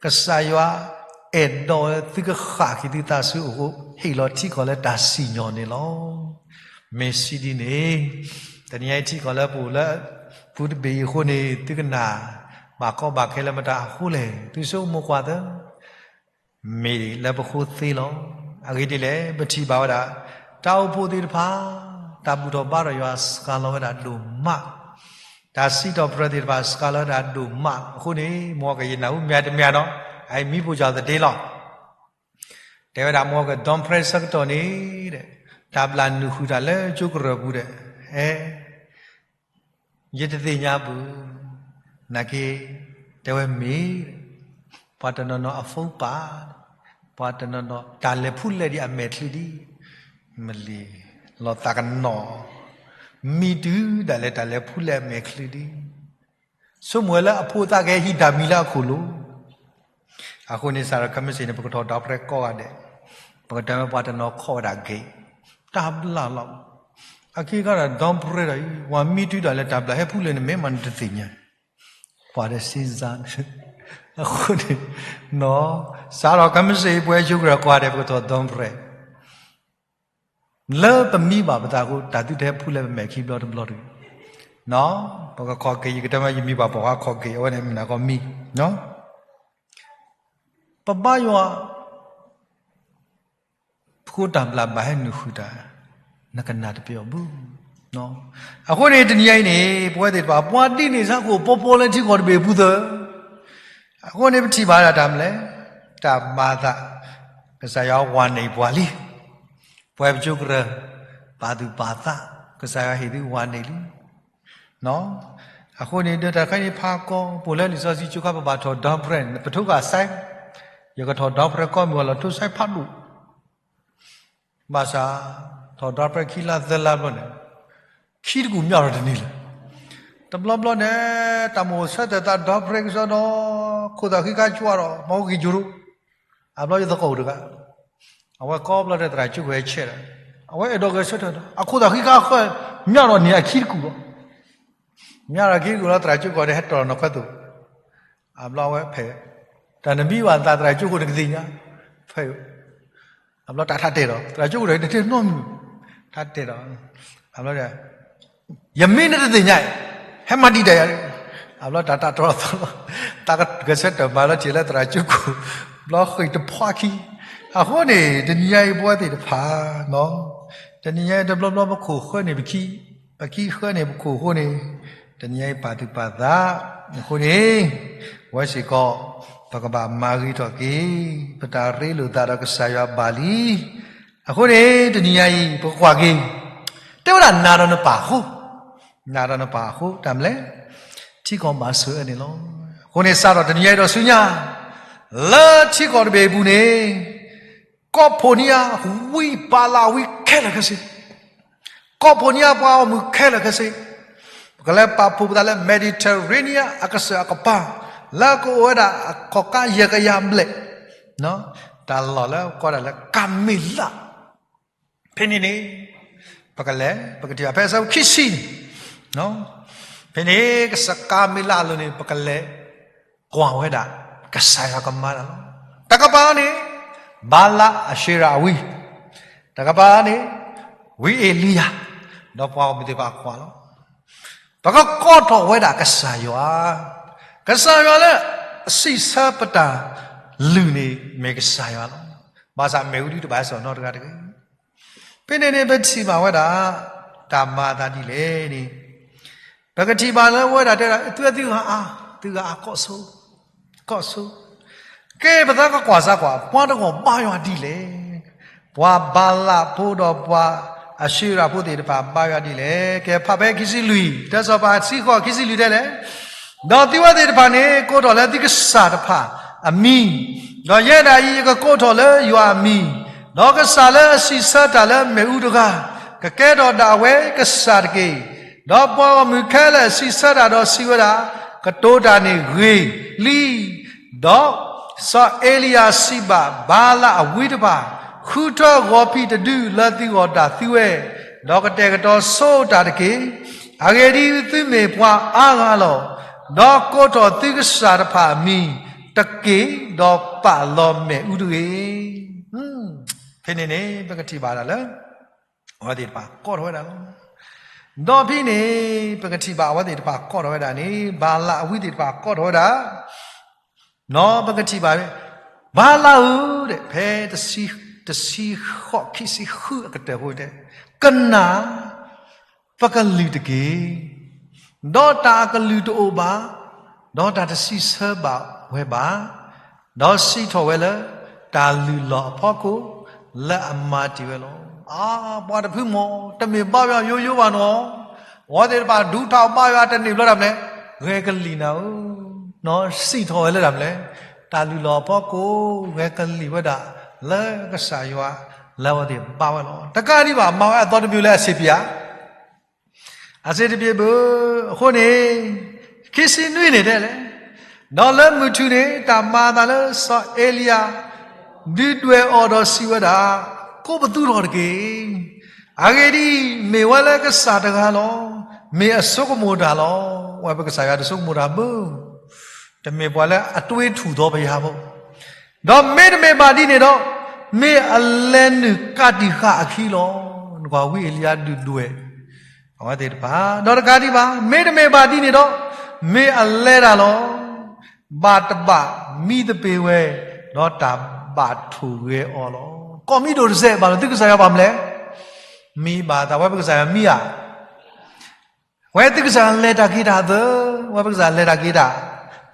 ကစၢ်ယွၤအဲၣ်ဒိးဝဲသုကဃၣ်က့ၤသုသးဆူအအိၣ်အဃိ ဟ့ၣ်လီၤထံကီၢ်လၢတၢ်စံၣ်ညီၣ်န့ၣ်လီၤ. မ့ၢ်စံးဒ်န့ၣ်, တနံၤအံၤထံကီၢ်လၢပအိၣ်လၢ ပူၤတဘ့ၣ်အံၤအဃိန့ၣ် သုကနၣ်ဘၣ်ကီဘၣ်ခဲလၢမတၤအဃိလဲၣ်, သုဆိကမိၣ်ကွၢ်သၢ မ့ၢ်လၢပဃိသ့လီၤ. အဂ့ၢ်ဒ်လဲၣ်, ပထံၣ်ဘၣ်ဝဲဒၣ် တၢ်အိၣ်ဖှိၣ်သ့ၣ်တဖၣ် တၢ်ဘူၣ်ထီၣ်ဘါထီၣ်ယွၤစှၤလီၤဝဲဒၣ်ဒိၣ်မး, တၢ်စံးထီၣ်ပတြၢၤသ့ၣ်တဖၣ် စှၤလီၤဝဲဒၣ်ဒိၣ်မးအဃိန့ၣ် မ်ကယနၢ်ဟူမ့ၢ်တမ့ၢ်နီၤ, အအံၤမံဖိကၠီသဒ့လီၤ. တဲဝဲဒၣ် မ်က Don Pratt ဆၢကတီၢ်န့ၣ် တၢ်ဘျၣ်နုာ်ဃုာ်တၢ်လၢကၠိကရၢၢ်ပူၤဒီး ဟဲ ယတသ့ၣ်ညါဘၣ်, နာ်က့ တဲဝဲမ့ၢ် ပှၤတနီၤနီၤအ phone ပာ်, ပှၤတနီၤနီၤ တၢ်လဲၤဖူးလဲၤဒံးအမဲာ်ချံဒံး, မ့ၢ်လံ, လီၤသးကနီၤ, မံတုၤဒၣ်လဲာ် တၢ်လဲၤဖူးလဲၤအမဲာ်ချံဒံး, ဆိကမိၣ်ဝဲလၢအဖိသၣ်ကဟဲဟံး ဒၣ်မံၤလၢအခိၣ်လိၤ အဃိန့ၣ် စးထီၣ်ခဲမုၢ်ဆ့ၣ်န့ၣ် ပကထီၣ် Don Pratt ကိးဂၤဒဲး, ပကတဲဝဲပှၤတနီၤခီၣ်ဝဲဒၣ် gate, တၢ်ဘျၣ်လီၤ. အခံခါဒီး Don Pratt ဒီးအံၤ ပှၤမံတုၤဒၣ်လဲာ် တၢ်ဘျၣ်ဟဲဖူးလဲၤန့ၣ် မ့ၢ်မးနတသ့ၣ်ညါ, ပှၤဒီးစ့စါ, အဃိန့ၣ် စးထီၣ်ခဲမုၢ်ဆ့ၣ်အံၤ ပဝဲကၠိကရၢၢ်ကိးဂၤဒဲး ပကထီၣ် Don Pratt လၢပမံဘၣ်ပသးအဃိ တၢ်သုတဟဲဖူးလဲၤပမဲာ်ခံဘျီတဘျီတဂ့ၤ. ပကခီၣ် gate, ယကတဲမ့ၢ်ယမံၤပှၤပိာ်ခွါခီၣ် gate, အဝဲန့ၣ်မ့ၢ်နၤကီမံ, ပဘါယွၤ ပဃိတၢ်ဘျၣ်ဘၣ်ဟဲနုာ်ဃုာ်တၢ်, နကနၣ်တပျီၣ်ဘၣ်. အဃိန့ၣ် တနံၤအံၤန့ၣ် ပဝဲသ့ၣ်တဖၣ် ပှၤဒ်န့ၣ်စ့ၢ်ကီး ပီပီလၢထံကီၢ်တဘ့ၣ်အပူၤသၢ, အဃိန့ၣ် ပထံၣ်ဘၣ်ဒၣ်တၢ်မနုၤလဲၣ်, တၢ်မၤအသး, ကစၢ်ယွၤဝၤန့ၢ်ပှၤလံ, ပဝဲပကၠိကရၢၢ် ပာ်သူၣ်ပာ်သး, ကစၢ်ယွၤဟ့ၣ်သုဝၤန့ၢ်လံ အဃိန့ၣ် ဒီးတၢ်တခါန့ၣ် ဖးကီ ပအိၣ်လၢလံာ်စီဆှံကၠိခါ ပဘၣ်ထီၣ် Don Pratt န့ၣ် ပထိဂၤစဲ, ယကထီၣ် Don Pratt ကိးမုၢ်ဝဲလီၤ ထိစဲဖးဒိၣ်, ဘၣ်ဆၣ် ထီၣ် Don Pratt ခံလါသၢလါဘျီန့ၣ် ခံတကူၣ်မၠးထီၣ်တန့ၢ်လၢၤ, တဘျီဘျီန့ၣ် တၢ်မိၣ်ဆၢထၢၣ်သး Don Pratt ကစီဒီး ခိၣ်သၣ်ဃံခါကွၢ်ဒီး မၤဟူက့ၤယိၤရိ, အဘျီယသကိးတဂၤ အဝဲကိးဘျီဒီး သရၣ်ကၠိခိၣ်ဟဲဆဲးဒီး အဝဲအဲၣ်ဒိးဂဲၤဆၢထၢၣ်ဒီး အခိၣ်သၣ်ဃံခါဃၢ မၠးထီၣ်န့ၢ်အခံတကူၣ်လီၤ. မၠးထီၣ်ခံတကူၣ်လီၤ သရၣ်ကၠိခိၣ်န့ၣ် ဟဲတီၢ်လီၤနီၢ်ခွဲသိး, အဘျီအဝဲဖဲး, တၢ်နမံဘၣ်သးသရၣ်ကၠိခိၣ်န့ၣ်ကသ့ၣ်ညါ, ဖဲး, အဘျီတၢ်ထးတဲာ်ဒီး သရၣ်ကၠိခိၣ်ဒီး တထံၣ်နီတမံၤ, ထးတဲာ်ဒီး, အဘျီဒီး ယမ့ၢ်နတသ့ၣ်ညါအံၤ, ဟဲမၤဒံးတၢ်ယၤ, အဘျီတၢ်တၢ်တြီသီလီၤ, တၢ်ကဆၢတၢၢ်မၤလီၤတံၢ်လၢသရၣ်ကၠိခိၣ်, ဘျီဃ့ၢ်တဖီခံ, အဃိန့ၣ် တနံၤညါအံၤပဝဲသ့ၣ်တဖၣ်, တနံၤညါအံၤတဘျီဘျီပခိၣ်ဃၢန့ၢ်ပခံ, ပခံဃၢန့ၢ်ပခိၣ်အဃိန့ၣ်, တနံၤညါအံၤပာ်သူၣ်ပာ်သး, အဃိန့ၣ်, ဝဲစ့ၢ်ကီး, ပကဘၣ်မၤဂ့ၤထီၣ်က့ၤ, ပတၢ်ရ့လိာ်သးဒီးကစၢ်ယွၤဘၣ်လံ, အဃိန့ၣ် တနံၤညါအံၤ ပကကွၢ်က့ၤ, တဲဝဲဒၣ်နၤဒီးနပၢ်အဃိ, နၤဒီးနပၢ်အဃိ တၢ်မနုၤလဲၣ်, ထံကီၢ်ဘၣ်ဆိၣ်အၢန့ၣ်လီၤ. အဃိန့ၣ် စးထီၣ်တနံၤညါအံၤဒီးဆူညါ, လၢထံကီၢ်တဘ့ၣ်အပူၤန့ၣ်, ကီၢ်ဖှိၣ်နံၤအဝံပာ်လးဝံခဲလၢာ်ခဲဆ့ ကီၢ်ဖှိၣ်နံၤအပှၤဂီၢ်မုၢ်ခဲလၢာ်ခဲဆ့, ပကလဲၤပာ်ဖှိၣ်ပသးလၢ Mediterranean အကစၢၢ်အကပၤ, လၢကအိၣ်ဝဲဒၣ်အခီၣ်ကါယဲၢ်ကယၤဘျဲၣ်, တၢ်လီၢ်လၢကိးဒၣ်လၢကၤမ့ၤလး, ဖဲန့ၣ်န့ၣ်, ပကလဲၤ ပကထံၣ်ဘၣ်ဖဲအဆၢဖိခံဆံန့ၣ်, ဖဲန့ၣ် ကစၢ်ကၤမ့ၤလးအလိၤန့ၣ် ပကလဲၤ ကွၢ်ဝဲဒၣ် ကစၢ်ယွၤကမၤတၢ်လီၤ. တကပၤန့ၣ်, ဘၤလးအၡ့ရၤအဝံ, တကပၤန့ၣ်, ဝံအ့လံယၤ, ဒီးပှၤဂီၢ်မုၢ်သ့ၣ်တဖၣ်ကွၢ်လီၤ. ပကကိးထီၣ်ဝဲဒၣ်ကစၢ်ယွၤ, ကစၢ်ယွၤလၢအစံးဆၢပတၢ်လုၢ်န့ၣ် မ့ၢ်ကစၢ်ယွၤလီၤ. ဘၣ်ဆၣ်မ့ၣ်အူဒုတဘၣ်ဟဲစိာ်နီတဂၤတဂ့ၤ. ဖဲန့ၣ်န့ၣ် ပထံၣ်ဘၣ်ဝဲဒၣ် တၢ်မၤအသးဒ်လဲၣ်န့ၣ်, ပကထံၣ်ဘၣ်လၢဝဲဒၣ်တဲဒၣ် သုဝဲသုဂၤအါ, သုဂၤအါ ကိးဆိ, ကိးဆိ, ကဲပသးကကွၢ်စၢ်ကွၢ် ပှၤတဂီၢ်ဘါယွၤဒ်လဲၣ်. ပှၤဘၤလးဖိဒီးပှၤအၡ့ရၤဖိသ့ၣ်တဖၣ်ဘါယွၤဒ်လဲၣ်. ကဲဖးဖဲခံဆံလွံၢ်, တၢ်စီၤပၤခံဃိး ခံဆံလွံၢ်တဲလဲၣ်, ဒီးသုဝဲသ့ၣ်တဖၣ်န့ၣ် ကိးထီၣ်လၢသုကစၢ်တဖၣ်အမံၤ, ဒီးယဲဒၣ်အံၤ ယကကိးထီၣ်လၢယွၤအမံၤ, ဒီးကစၢ်လၢအစံးဆၢတၢ်လၢမ့ၣ်အူတဂၤ, ကကဲထီၣ်ဒၣ်ဝဲကစၢ်တက့ၢ်. ဒီးပှၤဂီၢ်မုၢ်ခဲလၢာ်စံးဆၢတၢ်ဒီးစံးဝဲဒၣ်, ကတိၤတၢ်န့ၣ်ဂ့ၤလံ. ဒီးစီၤအ့လံယၤစံးဘၣ်ဘၤလးအဝံတဖၣ်, ဃုထၢဂီၤဖံးတဒုလၢသုဂီၢ်ဒၣ်သုဝဲ, ဒီးကတဲာ်ကတီၤဆိတၢ်တက့ၢ်. အဂ့ၢ်ဒ်အံၤ, သုမ့ၢ်ပှၤအါဂၤလီၤ. ဒီးကိးထီၣ်သုကစၢ်တဖၣ်အမံၤတက့ၢ်, ဒီးပာ်လီၤမ့ၣ်အူတဂ့ၤ. ဖဲန့ၣ်န့ၣ် ပကထံၣ်ဘၣ်ဒၣ်လၢ အဝဲသ့ၣ်တဖၣ်ကိးထီၣ်ဝဲဒၣ်လီၤ. ဒီးဖဲန့ၣ် ပကထံၣ်ဘၣ်အဝဲသ့ၣ်တဖၣ်ကိးထီၣ်ဝဲဒၣ်န့ၣ် ဘၤလးအဝံသ့ၣ်တဖၣ်ကိးထီၣ်ဝဲဒၣ်, ဒီးပကထံၣ်ဘၣ်, ဘၤလးဧၢ, ဖဲ တဆံဃိး ခံဆံဃုအကတၢၢ်အဃိတဲ, ကနၣ် ပကလုၢ်တက့ၢ်. ဒီးတၢ်အကလုၢ်တအိၣ်ဘၣ်, ဒီးတၢ်တစံးဆၢဘၣ်ဝဲဘၣ်, ဒီးစံးထီၣ်ဝဲလၢ တၢ်လုၢ်လီၢ်အဖီခိၣ် လၢအမၤတ့ၢ်ဝဲလီၤ. အါ, ပှၤတဖုမီၢ် တမ့ၢ်ဘါယွၤယိယိဘၣ်နီၤ, အဝဲသ့ၣ်တဖၣ်ဒုးထီၣ်ဘါယွၤတန့ၢ်ဘျီတၢ်မနုၤလဲၣ်, ဂဲၤကလံၣ်နၤဧၢ, စံးထီၣ်ဝဲလၢတၢ်မနုၤလဲၣ်, တၢ်လုၢ်လီၢ်အဖီခိၣ် ဂဲၤကလံၣ်ဝဲဒၣ် လၢကစၢ်ယွၤ လၢအဝဲသ့ၣ်ဘါဝဲလီၤ. တကးဒံးဘၣ် မၤဝဲအသီတမံၤလၢအဆံးပျ့ၤဧါ အဆံးတပျ့ၤဘၣ်. အဃိန့ၣ် ခံဆံနွံန့ၣ်တဲလဲၣ်, ဒီးလၢမုၢ်ထူၣ်န့ၣ် တၢ်မၤအသးလၢစီၤအ့လံယၤ ဒုးဒွဲၣ်အီၤဒီးစံးဝဲဒၣ်, ကိးပသူထီၣ်တက့ၢ်. အဂ့ၢ်ဒ်အံၤ, မ့ၢ်ဝဲလၢကစၢ်တဂၤလီၤ. မ့ၢ်အဆိကမိၣ်တၢ်လီၤ. ဝဲပကစၢ်ယွၤတဆိကမိၣ်တၢ်ဘၣ်. တမ့ၢ်ပှၤလၢအတွ့ထူၣ်သီပယၤဘၣ်. ဒီးမ့တမ့ၢ်ဘၣ်ဒ်န့ၣ်ဒီး, မ့ၢ်အလဲၤနုာ်ကးတံာ်ဃာ်အခံလီၤ. နကွၢ်ဝံအ့လံယၤဒုးဒွဲၣ် အဝဲသ့ၣ်တဖၣ်, ဒီးတကးဒံးဘၣ်, မ့တမ့ၢ်ဘၣ်ဒ်န့ၣ်ဒီး, မ့ၢ်အလဲၤတၢ်လီၤ. ဘၣ်တဘၣ်မံသပ့ၤဝဲ, ဒီးတၢ်ဘၣ်ထိၣ်ဂဲၤအီၤလီၤ. ကိးမံၤဒိၣ်တစဲးဘၣ်လီၤ. သုကစၢ်ယွၤဘၣ်မနုၤလဲၣ်. မံဘၣ်သးဝဲပကစၢ်ယွၤမံဧါ. ဝဲသုကစၢ်လဲၤတၢ်က့ၤတၢ်သၢ, ဝဲပကစၢ်လဲၤတၢ်က့ၤတၢ်,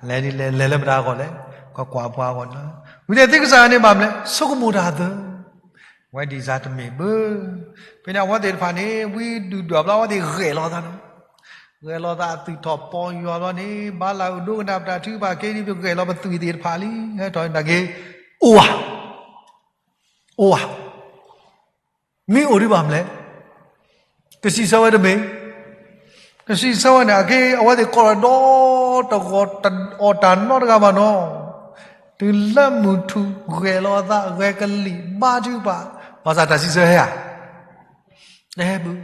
လဲၤဒ်လဲၣ်, လဲၤလၢမတၤအဂီၢ်လဲၣ်, ကကွၢ်ပှၤအဂီၢ်န့ၣ်လီၤ. ဝံၤန့ၣ်သုကစၢ်န့ၣ်ဘၣ်မနုၤလဲၣ်, ဆိကမိၣ်တၢ်သၢ. ဝဲဒ်စၢ်တမ့ၢ်ဘၣ်. ဖဲန့ၣ်အဝဲသ့ၣ်တဖၣ်န့ၣ် ဝံဒုၣ်ဒွဲၣ်ဘျီ အဝဲသ့ၣ်ဂဲၤလီၤသးလီၤ. ဂဲၤလီၤသးအသုးထီၣ်ပီၢ်ယွၤဘျီန့ၣ် ဘၤလးအဒိကနၣ်ပတၢ်ထုကဖၣ်က့ၤဒ် ပဂဲၤလီၤပသုးသ့ၣ်တဖၣ်လံ, ဟဲထီၣ်နာ်က့ၤ, အိၣ်ဧါ, အိၣ်ဧါ မ့ၢ်အိၣ်ဒံးဘၣ်မနုၤလဲၣ်. ကစံးဆၢဝဲတမ့ၢ်, ကစံးဆၢဝဲန့ၣ် အက့ အဝဲသ့ၣ်ကိးထီၣ်ဒီတဂီၤ တအီၣ်တၢ်နီတဂၤဘၣ်နီၤ. တုၤလၢမုၢ်ထူၣ်ဂဲၤလီၤအသး ဂဲၤကလံၣ်ဘါထုကဖၣ်, ဘၣ်ဆၣ်တၢ်စံးဆၢဟဲဧါ, တဟဲဘၣ်.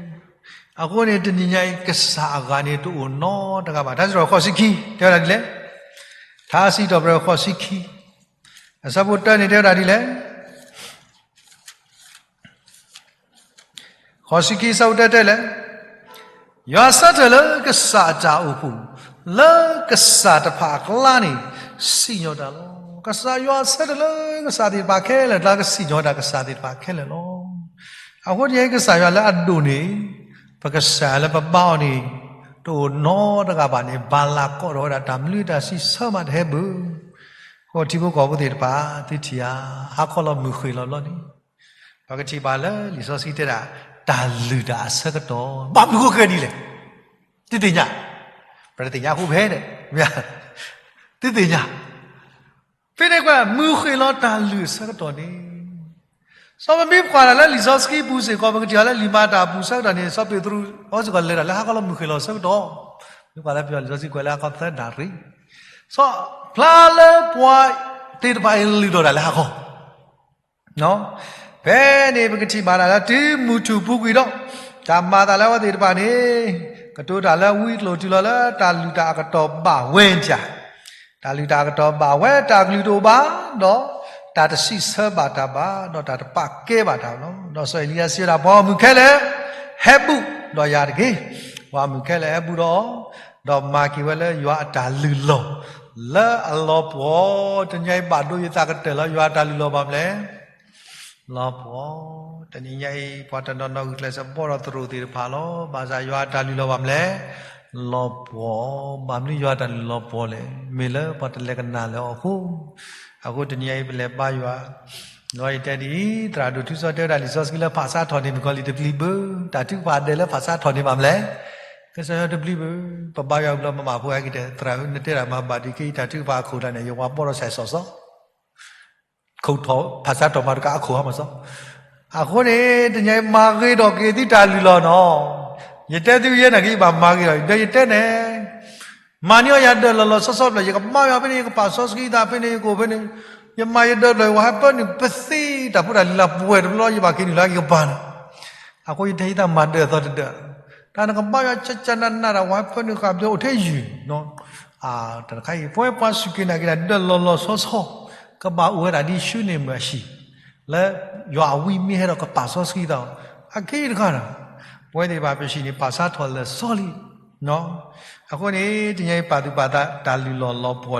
အဃိန့ၣ် တနံၤညါအံၤ ကစၢ်အဂၤန့ၣ်တအိၣ်နီတဂၤဘၣ်. ထါစံးထီၣ်ပတြၢၤဃိးဆံခံ တဲဝဲဒၣ်ဒ်လဲၣ်. ထါစံးထီၣ်ပတြၢၤဃိးဆံခံ အဆၢဖိတၢန့ၣ်တဲဝဲဒၣ်ဒ်လဲၣ်. ဃိးဆံခံ အဆၢဖိတၢတဲလဲၣ်. ယွၤဆၢထၢၣ်လၢကစၢ်အတၢ်အိၣ်ဖှိၣ်, လၢကစၢ်တဖၣ်အကျါန့ၣ် စံၣ်ညီၣ်တၢ်လီၤ. ကစၢ်ယွၤဆၢထၢၣ်လၢကစၢ်သ့ၣ်တဖၣ်ခဲလၢာ်အကျါ ကစံၣ်ညီၣ်ဝဲဒၣ်ကစၢ်သ့ၣ်တဖၣ်ခဲလၢာ်လီၤ. အဃိတနံၤအံၤ ကစၢ်ယွၤလၢအဒိၣ်န့ၣ် ပကစၢ်လၢပဘါအီၤန့ၣ် တအိၣ်နီတဂၤဘၣ်န့ၣ် ဘၣ်လၢကိးထီၣ်ဝဲဒၣ်တၢ်မနုၤတၢ်စံးဆၢမးတဟဲဘၣ်. အဃိထံဖိကီၢ်ဖိသ့ၣ်တဖၣ် သုထံၣ်ဧါ, ဟါခီလီၤမုၢ်ဃ့ၢ်လီၤဘျီန့ၣ် ပကထံၣ်ဘၣ်လၢလံာ်စီဆှံတဲဒၣ် တၢ်လုၢ်တၢ်အဆၢကတီၢ် ဘၣ်မနုၤအဃိခဲအံၤဒ်လဲၣ်. သုသ့ၣ်ညါ, ပတသ့ၣ်ညါအဃိဖဲန့ၣ်, သုသ့ၣ်ညါ, ဖဲန့ၣ်ကွၢ် မုၢ်ဃ့ၢ်လီၤတၢ်လုၢ်အဆၢကတီၢ်န့ၣ် စီၤပမ့ၢ်ကွၢ်တၢ်လၢလံာ်စီဆှံပူၤစ့ၢ်ကီး ပကထံၣ်အီၤလၢလံာ်မၤတၢ်အပူၤဆၢကတီၢ်န့ၣ် စီၤပ့းတရူးအီၤစ့ၢ်ကီးလဲၤတၢ်လၢဟါခီလီၤမုၢ်ဃ့ၢ်လီၤဆၢကတီၢ်, မ့ၢ်ကွၢ်လၢပယီၤလံာ်စီဆှံကွဲးလၢဟါခီသၢနၣ်ရံၣ်, စီၤဖျါလၢပှၤသ့ၣ်တဖၣ်အံၤလုၢ်ထီၣ်တၢ်လၢဟါခီ ဖဲန့ၣ်ပကထံၣ်ဘၣ်ဒၣ်လၢတုၤမုၢ်ထူၣ်ပူၤကွံာ်ဒီး တၢ်မၤအသးလၢအဝဲသ့ၣ်တဖၣ်န့ၣ် ကတိၤတၢ်လၢဝံကျိၤတုၤလီၤလၢတၢ်လုၢ်တၢ်အကတီၢ်ဘၣ်ဝဲန့ၣ်, တၢ်လုၢ်တၢ်အကတီၢ်ဘၣ်ဝဲ တၢ်ကလုၢ်တအိၣ်ဘၣ်, ဒီးတၢ်တစံးဆၢဘၣ်တၢ်ဘၣ်, ဒီးတၢ်တပာ်ကဲဘၣ်တၢ်လီၤ. ဒီးစီၤအ့လံယၤစံးဝဲဒၣ် ပှၤဂီၢ်မုၢ်ခဲလၢာ် ဟဲဘူးဒီးယၤတက့ၢ်. ပှၤဂီၢ်မုၢ်ခဲလၢာ်ဟဲဘူးဒီးအီၤ, ဒီးမၤက့ၤဝဲလၢယွၤအတၢ်လုၢ်လီၢ် လၢအလီၤပှီၢ်, တနံၤအံၤဘၣ်ဒိယသးကတၢၢ်လၢယွၤအတၢ်လုၢ်လီၢ်ဘၣ်မနုၤလဲၣ် လီၤပှီၢ်, တနံၤညါအံၤ ပှၤတနီၤနီၤဂုာ်ကျဲးစၢးဘီၣ်ဒီးသရိာ်သ့ၣ်တဖၣ်လီၤ. ဘၣ်ဆၣ်ယွၤအတၢ်လုၢ်လီၢ်ဘၣ်မနုၤလဲၣ် လီၤပှီၢ်, ဘၣ်မနုၤယွၤအတၢ်လုၢ်လီၢ်ပှီၢ်လဲၣ်, မ့ၢ်လၢပှၤတလဲၤကနၣ်လၢအီၤအဃိ, အဃိတနံၤညါအံၤပလဲၤဘါယွၤ, ဒီးယတဲဒ်အံၤ, သရၣ်ဒိၣ်ထူစီတဲဝဲဒၣ်လံာ်စီဆှံလၢဖးဆါထီၣ်န့ၣ် မုၣ်ကီၤလံၢ်တပျံၤဘၣ်, တၢ်ထုကဖၣ်ဒဲးလၢဖးဆါထီၣ်န့ၣ်ဘၣ်မနုၤလဲၣ်, ကစၢ်ယွၤတပျံၤဘၣ်, ပဘါယွၤဘျီမၤမၤဖိဟဲက့ၤတဲ သရၣ်ဧၢ နတဲဒၣ်မၤဘၣ်ဒံးက့ၤ တၢ်ထုကဖၣ်အခိၣ်တၢ်န့ၣ် ယဝၤဘီၣ်ဒီးစဲးစီၤစီ ခိၣ်ထီၣ်ဖးဆါထီၣ်မၤတကးအခိၣ်ဟါမးစီ, အဃိန့ၣ် တနံၤညါအံၤမၤဂ့ၤထီၣ်က့ၤသုတၢ်လုၢ်လီၢ်နီၤ, ယတဲသုယဲန့ၣ်က့ၤ ယဘၣ်မၤဂ့ၤထီၣ် ဒီးယတဲန့ၣ် မၤန့ၢ်အီၤယၤဒၢးလီၤလီၤဆီဆီဖျၢၣ် ယကဘါယွၤဖဲန့ၣ် ယကပာ်စီဆှံသးဖဲန့ၣ် ယကအိၣ်ဖဲန့ၣ်, ယမၤယဒၢးဖျၢၣ် ယဝၤဟဲပၢနုာ် ပသ့တၢ်ဖိတၢ်လံၤလၢပဝဲၢ်တဘျီ ယဘၣ်က့ၤနုာ်လၢယကပၤန့ၣ်, အဃိယတဲယသးမၤဒၢးအသီတဒၢး, တၢ်နကဘါယွၤကၠၢ်ကၠၢ်နးနးဒီး ဝၤဟဲပၢနုာ်ဃာ်ဘျီအိၣ်ထဲယုၢ် တၢ်တခါအံၤ ပဝဲပှၤစူၢ်က့ၤနာ်က့ၤတၢ်ဒၢးလီၤလီၤဆီဆီ ကဘၣ်အိၣ်ဝဲဒၣ်ဒ်ဆူန့ၣ်မုၢ်အဟံၣ်, လၢယွၤအဝံမ့ၢ်ဟဲဒီးကပာ်စီဆှံသးအီၤ, အက့တခါဒီး ပဝဲသ့ၣ်တဖၣ်ပဟံၣ်န့ၣ် ပာ်ဆါထီၣ်လၢာ်စီလံ. အဃိန့ၣ် တနံၤအံၤပာ်သူၣ်ပာ်သး တၢ်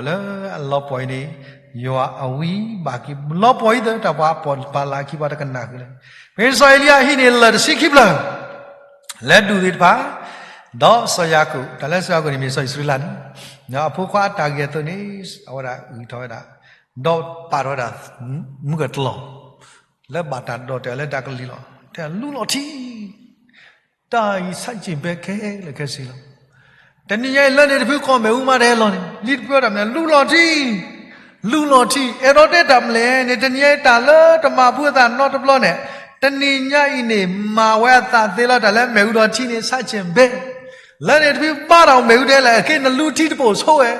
လုၢ်လီၢ်လီၤပှီၢ်လၢအလီၤပှီၢ်အံၤန့ၣ် ယွၤအဝံဘၣ်က့ၤ လီၤပှီၢ်အံၤသၢ တၢ်ပှၤပှၤလၢ်ခံပှၤတကနၣ်ဃုာ်လၢၤ, မ့ၢ်စီၤအ့လံယၤဟံးန့ၢ်လၢၢ်တဆံခံဖျၢၣ် လၢဒူၣ်သ့ၣ်တဖၣ် ဒီးစီၤယၤကိာ်, တၢ်လၢစီၤယၤကိာ်န့ၣ်မ့ၢ်စီၤအံၣ်စရ့လးန့ၣ်, အဖိခွါအတၢ်ဂ့ၢ်အသိးန့ၣ် အဝဲဒၣ်ဂံၢ်ထီၣ်ဝဲဒၣ်, ဒီးပာ်ထီၣ်ဝဲဒၣ် မုၢ်ကတီၤလီၤ, လၢဘၣ်တၢ်ဒီၣ်တဲာ်လၢတၢ်ကလံၤလီၤ, တဲလူလီၤထံ, တၢ်အံၤဆၣ်ကၠ့ၣ်ဘဲခဲလၢာ်ခဲဆ့လီၤ. တနံၤညါအံၤလၢန့ၣ်တဖုကီၢ်မ့ၣ်အူမးတဟဲလီၤန့ၣ် လံတဖုဝဲဒၣ်မနုၤလဲၣ် လူလီၤထံ လူလီၤထံ အဲၣ်ဒိးတဲတၢ်မနုၤလဲၣ်န့ၣ် တနံၤညါအံၤတၢ်လၢတမၤဖုအသးနီတဘျီန့ၣ်, တနံၤညါအံၤန့ၣ် မၤဝဲအသးသ့လီၤ တၢ်လၢမ့ၣ်အူဒီးထံန့ၣ် ဆၣ်ကၠ့ၣ်ဘဲ, လၢန့ၣ်တဖုဘါတၢ်အိၣ်မ့ၣ်အူဒဲလဲၣ် အက့နလူထံတပိာ်ဆိဝဲ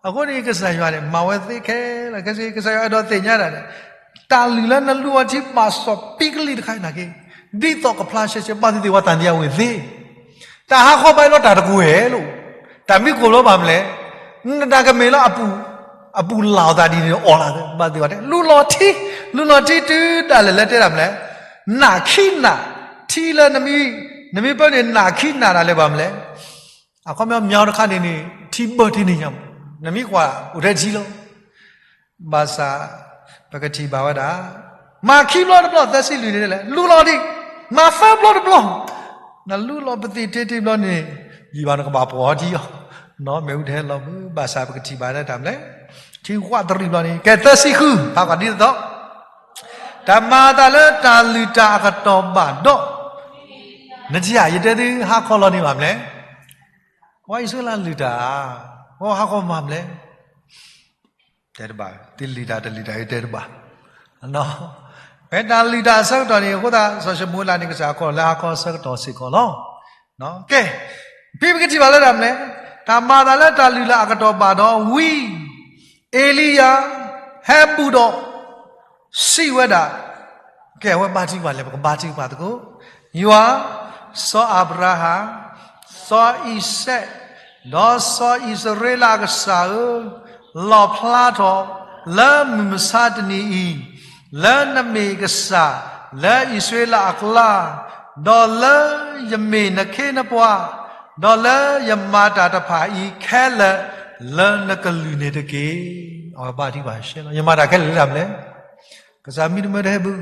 အဃိန့ၣ် ကစၢ်ယွၤန့ၣ် မၤဝဲသ့ခဲလၢာ်ခဲဆ့ ကစၢ်ယွၤအဲၣ်ဒိးသ့ၣ်ညါတၢ်န့ၣ်, တၢ်လုၢ်လၢနလူအီၤထံဘၣ်စီၣ်ပံကလံၢ်တခါအံၤနာ်က့, ဒ်သိးကဖျါရှဲရှဲ ဘၣ်သ့ၣ်သ့ၣ်ဝဲသးန့ၣ်အဝဲသ့ၣ်, တၢ်ဟးဃီဘၣ်လီၤတၢ်တကွဲၤလီၤ, တၢ်မံကိၣ်လီၤဘၣ်မနုၤလဲၣ်, နတၢ်ကမ့ၢ်လၢ အပူၤလၢ်အသးဒ်န့ၣ်အီၣ်လၢသ့ ဘၣ်သ့ၣ်ဝဲတဲ လူလီၤထံ, လူလီၤထံတုၤဒၣ်လဲာ်လၢတဲတၢ်မနုၤလဲၣ်, နၢ်ခံနၢ်, ထံလၢ နမ့ၢ်ပၢနုာ်နၢ်ခံနၢ်တၢ်လၢၤဘၣ်မနုၤလဲၣ် အခီပညီ မၠီတခါန့ၣ်န့ၣ် ထံဘၢတ့ၢ်န့ၣ်ညါမး, နမ့ၢ်ကွၢ်အိၣ်ထဲထံလီၤ. ဘၣ်ဆၣ် ပကထံၣ်ဘၣ်ဝဲဒၣ် မၤခံဘျီတဘျီ သၢဆံလွံၢ်န့ၣ်လဲၣ် လူလီၤဒံး, မၤသၢဘျီတဘျီ, နလူလီၤပသ့ၣ်တ့ၢ်တ့ၢ်ဘျီန့ၣ် ယံာ်ဘၣ်နကဘၣ်ပှီၢ်ထံအီၤ, နီၢ်မ့ၣ်အူတဟဲလီၤဘၣ်, ဘၣ်ဆၣ်ပကထံၣ်ဘၣ်လၢတၢ်မနုၤလဲၣ်, ထံဝးတရံးဘျီန့ၣ် ကဲသၢဆံဃု ဖးကွၢ်ဒ်သိး တၢ်မၤအသးလၢတၢ်လုၢ်တၢ်အကတီၢ်ဘၣ်ဒီး, နထံၣ်ဧါ ယတဲသုဟါခီလီၤန့ၢ်ဘၣ်မနုၤလဲၣ်, ပှၤအံၣ်စရ့လးလုၢ်တၢ်, ပှၤဟါခီမၤမနုၤလဲၣ်, တဲတဘၣ်, သုလုၢ်တၢ်တလုၢ်တၢ် ယတဲတဘၣ် ဖဲတၢ်လုၢ်တၢ်အဆၢကတီၢ်န့ၣ် အဃိသတး စီၤၡမူၤအ့လးန့ၣ် ကစၢ်ခီလၢဟါခီအဆၢကတီၢ်စ့ၢ်ကီးလီၤ. ကဲ, ဖဲပကထံၣ်ဘၣ်လၢတၢ်မနုၤလဲၣ်, တၢ်မၤအသးလၢတၢ်လုၢ်လၢအကတီၢ်ဘၣ်ဒီးဝံၤ, အ့လံယၤ ဟဲဘူးဒီး စံးဝဲဒၣ်, ကဲ အဝဲဘါထုကဖၣ်လဲၣ် ပကဘါထုကဖၣ်သကိး, ယွၤ, စီၤအၤဘြၤဟၣ်, စီၤအံၤစဲး, ဒီးစီၤအံၣ်စရ့လးအကစၢ်ဧၢ, လီၣ်ဖျါထီၣ်လၢမုၢ်မဆါတနံၤအံၤ, လၢနမ့ၢ်ကစၢ်လၢအံၣ်စရ့လးအကျါ, ဒီးလၢယမ့ၢ်နခ့နပှၤ, ဒီးလၢယမၤတၢ်တဖၣ်အံၤခဲလၢာ်လၢနကလုၢ်န့ၣ်တက့ၢ်. အဝဲဘါထုကဖၣ်ရှဲလီၤ. ယမၤတၢ်ခဲလၢာ်လၢတၢ်မနုၤလဲၣ်. ကစၢ်မံတမၢတဟဲဘၣ်.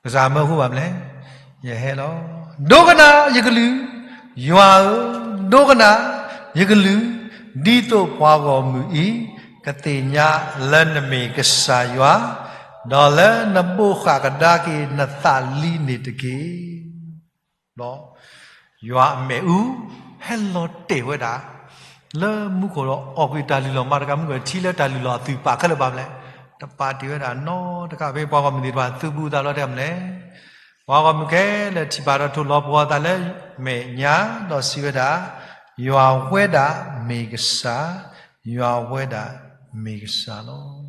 ကစၢ်မၢဃိဘၣ်မနုၤလဲၣ်. ယဟဲလီၤ. ဒိကနၣ်ယကလုၢ်, ယွၤဧၢ, ဒိကနၣ်ယကလုၢ်, ဒ်သိးပှၤဂီၢ်မုၢ်အံၤ ကသ့ၣ်ညါလၢနမ့ၢ်ကစၢ်ယွၤ, ဒီးလၢနဘိးဃၣ်ကဒါက့ၤနသးလံန့ၣ်တက့ၢ်. ဒီးယွၤအမဲာ်အူ ဟဲလီၤတဲာ်ဝဲဒၣ် လၢမူခိၣ်ဒီးအီၣ်ကွံာ်တၢ်လုၢ်လီၢ်မၤတကးမူခိၣ် ထံလၢတၢ်လုၢ်လီၢ်အသုးပာ်ခဲလၢာ်ဘၣ်မနုၤလဲၣ်. တပာ်တ့ၢ်ဝဲဒၣ်နီတခါ ဖဲပှၤဂီၢ်မုၢ်သ့ၣ်တဖၣ် သုးဘူးသးလီၤတဲာ်မနုၤလဲၣ်. ပှၤဂီၢ်မုၢ်ခဲလၢာ်ထံၣ်ဘၣ်ဒီးထိၣ်လီၤပှီၤအသးလၢမဲာ်ညါ ဒီးစံးဝဲဒၣ်, ယွၤဝဲဒၣ်မ့ၢ်ကစၢ်, ယွၤဝဲဒၣ်မ့ၢ်ကစၢ်လီၤ.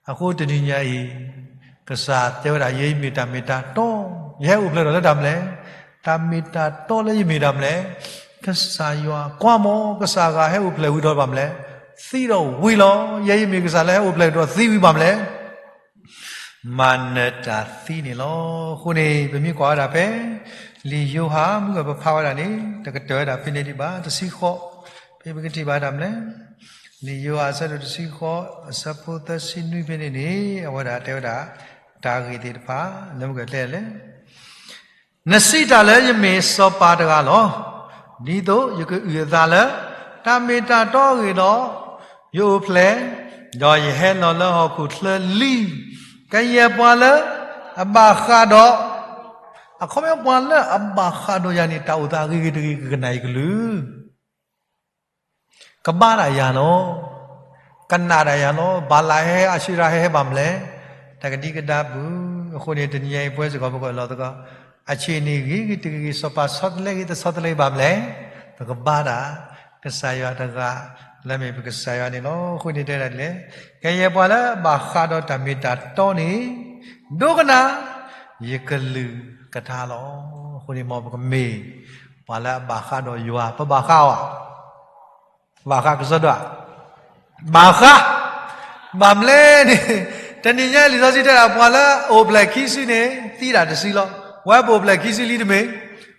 အဃိတနံၤညါအံၤ ကစၢ်တဲဝဲဒၣ် ယဲယမ့ၢ်တၢ်မ့ၢ်တၢ်တီ, ယဟဲအိၣ်ဖျဲၣ်ထီၣ်လၢတၢ်မနုၤလဲၣ်. တၢ်မ့ၢ်တၢ်တီလၢယမ့ၢ်တၢ်မနုၤလဲၣ်. ကစၢ်ယွၤကွၢ်မး ကစၢ်ဂၤဟဲအိၣ်ဖျဲၣ်ဝံၤဒီးဘၣ်မနုၤလဲၣ်, သံဒီးဝံၤလီၤ. ယဲယမ့ၢ်ကစၢ်လၢဟဲအိၣ်ဖျဲၣ်ဒီးသံဝံၤဘၣ်မနုၤလဲၣ်. မၤနၢၤတၢ်သံန့ၣ်လီၤ. အဃိန့ၣ် ပမ့ၢ်ကွၢ်ဝဲဒၣ်ဖဲ လံာ်ယိၤဟၣ်မုၢ်ဂီၤပဖးဝဲဒၣ်န့ၣ် တကတၢၢ်ဝဲဒၣ်ဖဲန့ၣ်ဒံးဘၣ် တဆံဃိး, ဖဲပကထံၣ်ဘၣ်တၢ်မနုၤလဲၣ်. လံာ်ယိၤဟၣ်အဆၢဒိၣ်တဆံဃိး အဆၢဖိသၢဆံနွံဖဲန့ၣ်န့ၣ် အဝဲဒၣ်တဲဝဲဒၣ် တၢ်ဂ့ၢ်သ့ၣ်တဖၣ် လၢမုၢ်ဂီၤတဲလဲၣ် နစံးတၢ်လၢယမ့ၢ်စီၤပၤတဂၤလီၤ. ဒ်သိးယကအုၣ်အသးလၢ တၢ်မ့ၢ်တၢ်တီအဂ့ၢ်ဒီး ယအိၣ်ဖျဲၣ်, ဒီးယဟဲလီၤလၢဟီၣ်ခိၣ်ချၢလံ. ကယဲၢ်ပှၤလၢအဘၣ်ဃးဒီး, အခီပညီပှၤလၢအဘၣ်ဃးဒီးယၤန့ၣ် တၢ်အိၣ်သးဂ့ၤဂ့ၤတဂ့ၤ ကကနၣ်ယကလုၢ် ကဘါဒၣ်ယၤလီၤ. ကနၣ်ဒၣ်ယၤလီၤ. ဘၤလးဟဲ အၤၡူရၤဟဲ ဟဲဘၣ်မနုၤလဲၣ်. တၢ်ကဒံကဒါပူၤ. အဃိန့ၣ် တနံၤညါအံၤ ပဝဲစ့ၢ်ကီး ပကလီၤသကိး အဆ့ၣ်န့ၣ်ဂ့ၤဂ့ၤတဂ့ၤဂ့ၤ စီၤပၤဆီတလဲဂ့ၤ တဆီတလဲဂ့ၤဘၣ်မနုၤလဲၣ်. ပကဘါဒၣ် ကစၢ်ယွၤတဂၤ လၢမ့ၢ်ပကစၢ်ယွၤန့ၣ်လီၤ. အဃိန့ၣ်တဲဒၣ်ဒ်လဲၣ်, ကယဲၢ်ပှၤလၢအဘၣ်ဃးဒီးတၢ်မ့ၢ်တၢ်တီန့ၣ် ဒိကနၣ် ယကလုၢ်ကထါလီၤ. အဃိန့ၣ်မ်ပကမ့ၢ် ပှၤလၢအဘၣ်ဃးဒီးယွၤ ပဘၣ်ဃးအီၤဧါ. ဘၣ်ဃးကစီဒီဧါ. ဘၣ်ဃး. ဘၣ်မနုၤလဲၣ်န့ၣ် တနံၤညါလံာ်စီဆှံတဲဒၣ် ပှၤလၢအအိၣ်ဖျဲၣ်ခံစုန့ၣ် သံဒၣ်တစုလီၤ. ဝဲပအိၣ်ဖျဲၣ်ခံစုလံတမ့ၢ်,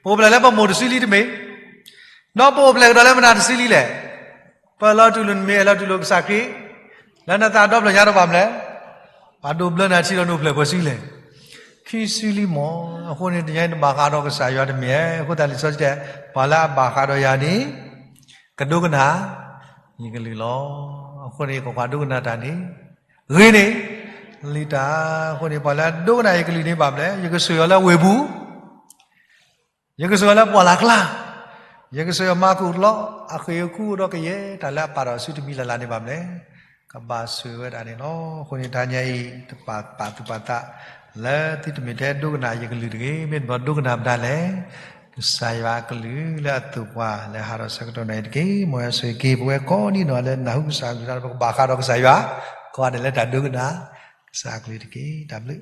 ပအိၣ်ဖျဲၣ်လၢပမိၢ်တစုလံတမ့ၢ်, ဒီးပအိၣ်ဖျဲၣ်ကဒီးလၢမတၤတစုလံလဲၣ်. ပလီၤတူၢ်လိာ်နမ့ၢ်အဲၣ်လီၤတူၢ်လိာ်ကစၢ်ခရံာ် လၢနသးဒီဖျၢၣ်ညါဒီးဘၣ်မနုၤလဲၣ်. ပှၤဒိးဘျၢနၤထံဒီးနအိၣ်ဖျဲၣ်ပှဲၤစုလဲၣ်. ခံစုလံမး. အဃိန့ၣ် တနံၤညါအံၤ နဘၣ်ဃးဒီးကစၢ်ယွၤတမ့ၢ်ဧါ. အဃိသတးလံာ်စီဆှံတဲ ပှၤလၢအဘၣ်ဃးဒီးယၤန့ၣ် ကဒိကနၣ် ယကလုၢ်လီၤ. အဃိန့ၣ် ကွၢ်ကွၢ်ဒိကနၣ်တၢ်န့ၣ် ဂ့ၤန့ၢ်လံတၢ်. အဃိန့ၣ် ပှၤလၢအဒိကနၣ်ယကလုၢ်န့ၣ်ဘၣ်မနုၤလဲၣ်, ယကဆိၣ်ဂ့ၤအီၤလၢဝ့ၢ်ပူၤ, ယကဆိၣ်ဂ့ၤအီၤလၢပှၢ်လၢ်ကျါ, ယကဆိၣ်ဂ့ၤအီၤမၤကူၣ်လီၤ, အဃ့ၢ်အကူၣ်ဒီးကယဲၢ်တၢ်လၢအပာ်ဒီးအစုတမံၤလၢ်လၢ်န့ၣ်ဘၣ်မနုၤလဲၣ်, ကဘၣ်ဆိၣ်ဂ့ၤဝဲဒၣ်န့ၣ်လီၤ. အဃိန့ၣ် တနံၤညါအံၤ တပာ်ပာ်သူၣ်ပာ်သး လၢသုတမ့ၢ်ထဲဒိကနၣ်ယကလုၢ်တဂ့ၤ, မ့ၢ်တဘျီဒိကနၣ်မတၤလဲၣ်, ကစၢ်ယွၤအကလုၢ်လၢအသိၣ်ပှၤလၢဟးထီၣ်ဆၢကတီၢ်နၢ်အံၤတက့ၢ်. မ်ယွၤဆိၣ်ဂ့ၤက့ၤပဝဲကိးဒံနီၢ်ဂၤလၢနၢ်ဟူကစၢ်အကလုၢ်တၢ်ဒီး ပကဘၣ်ဃးဒီးကစၢ်ယွၤ ကိးဂၤဒဲးလၢတၢ်ဒိကနၣ် ကစၢ်အကလုၢ်တက့ၢ်. တၢ်ဘျုး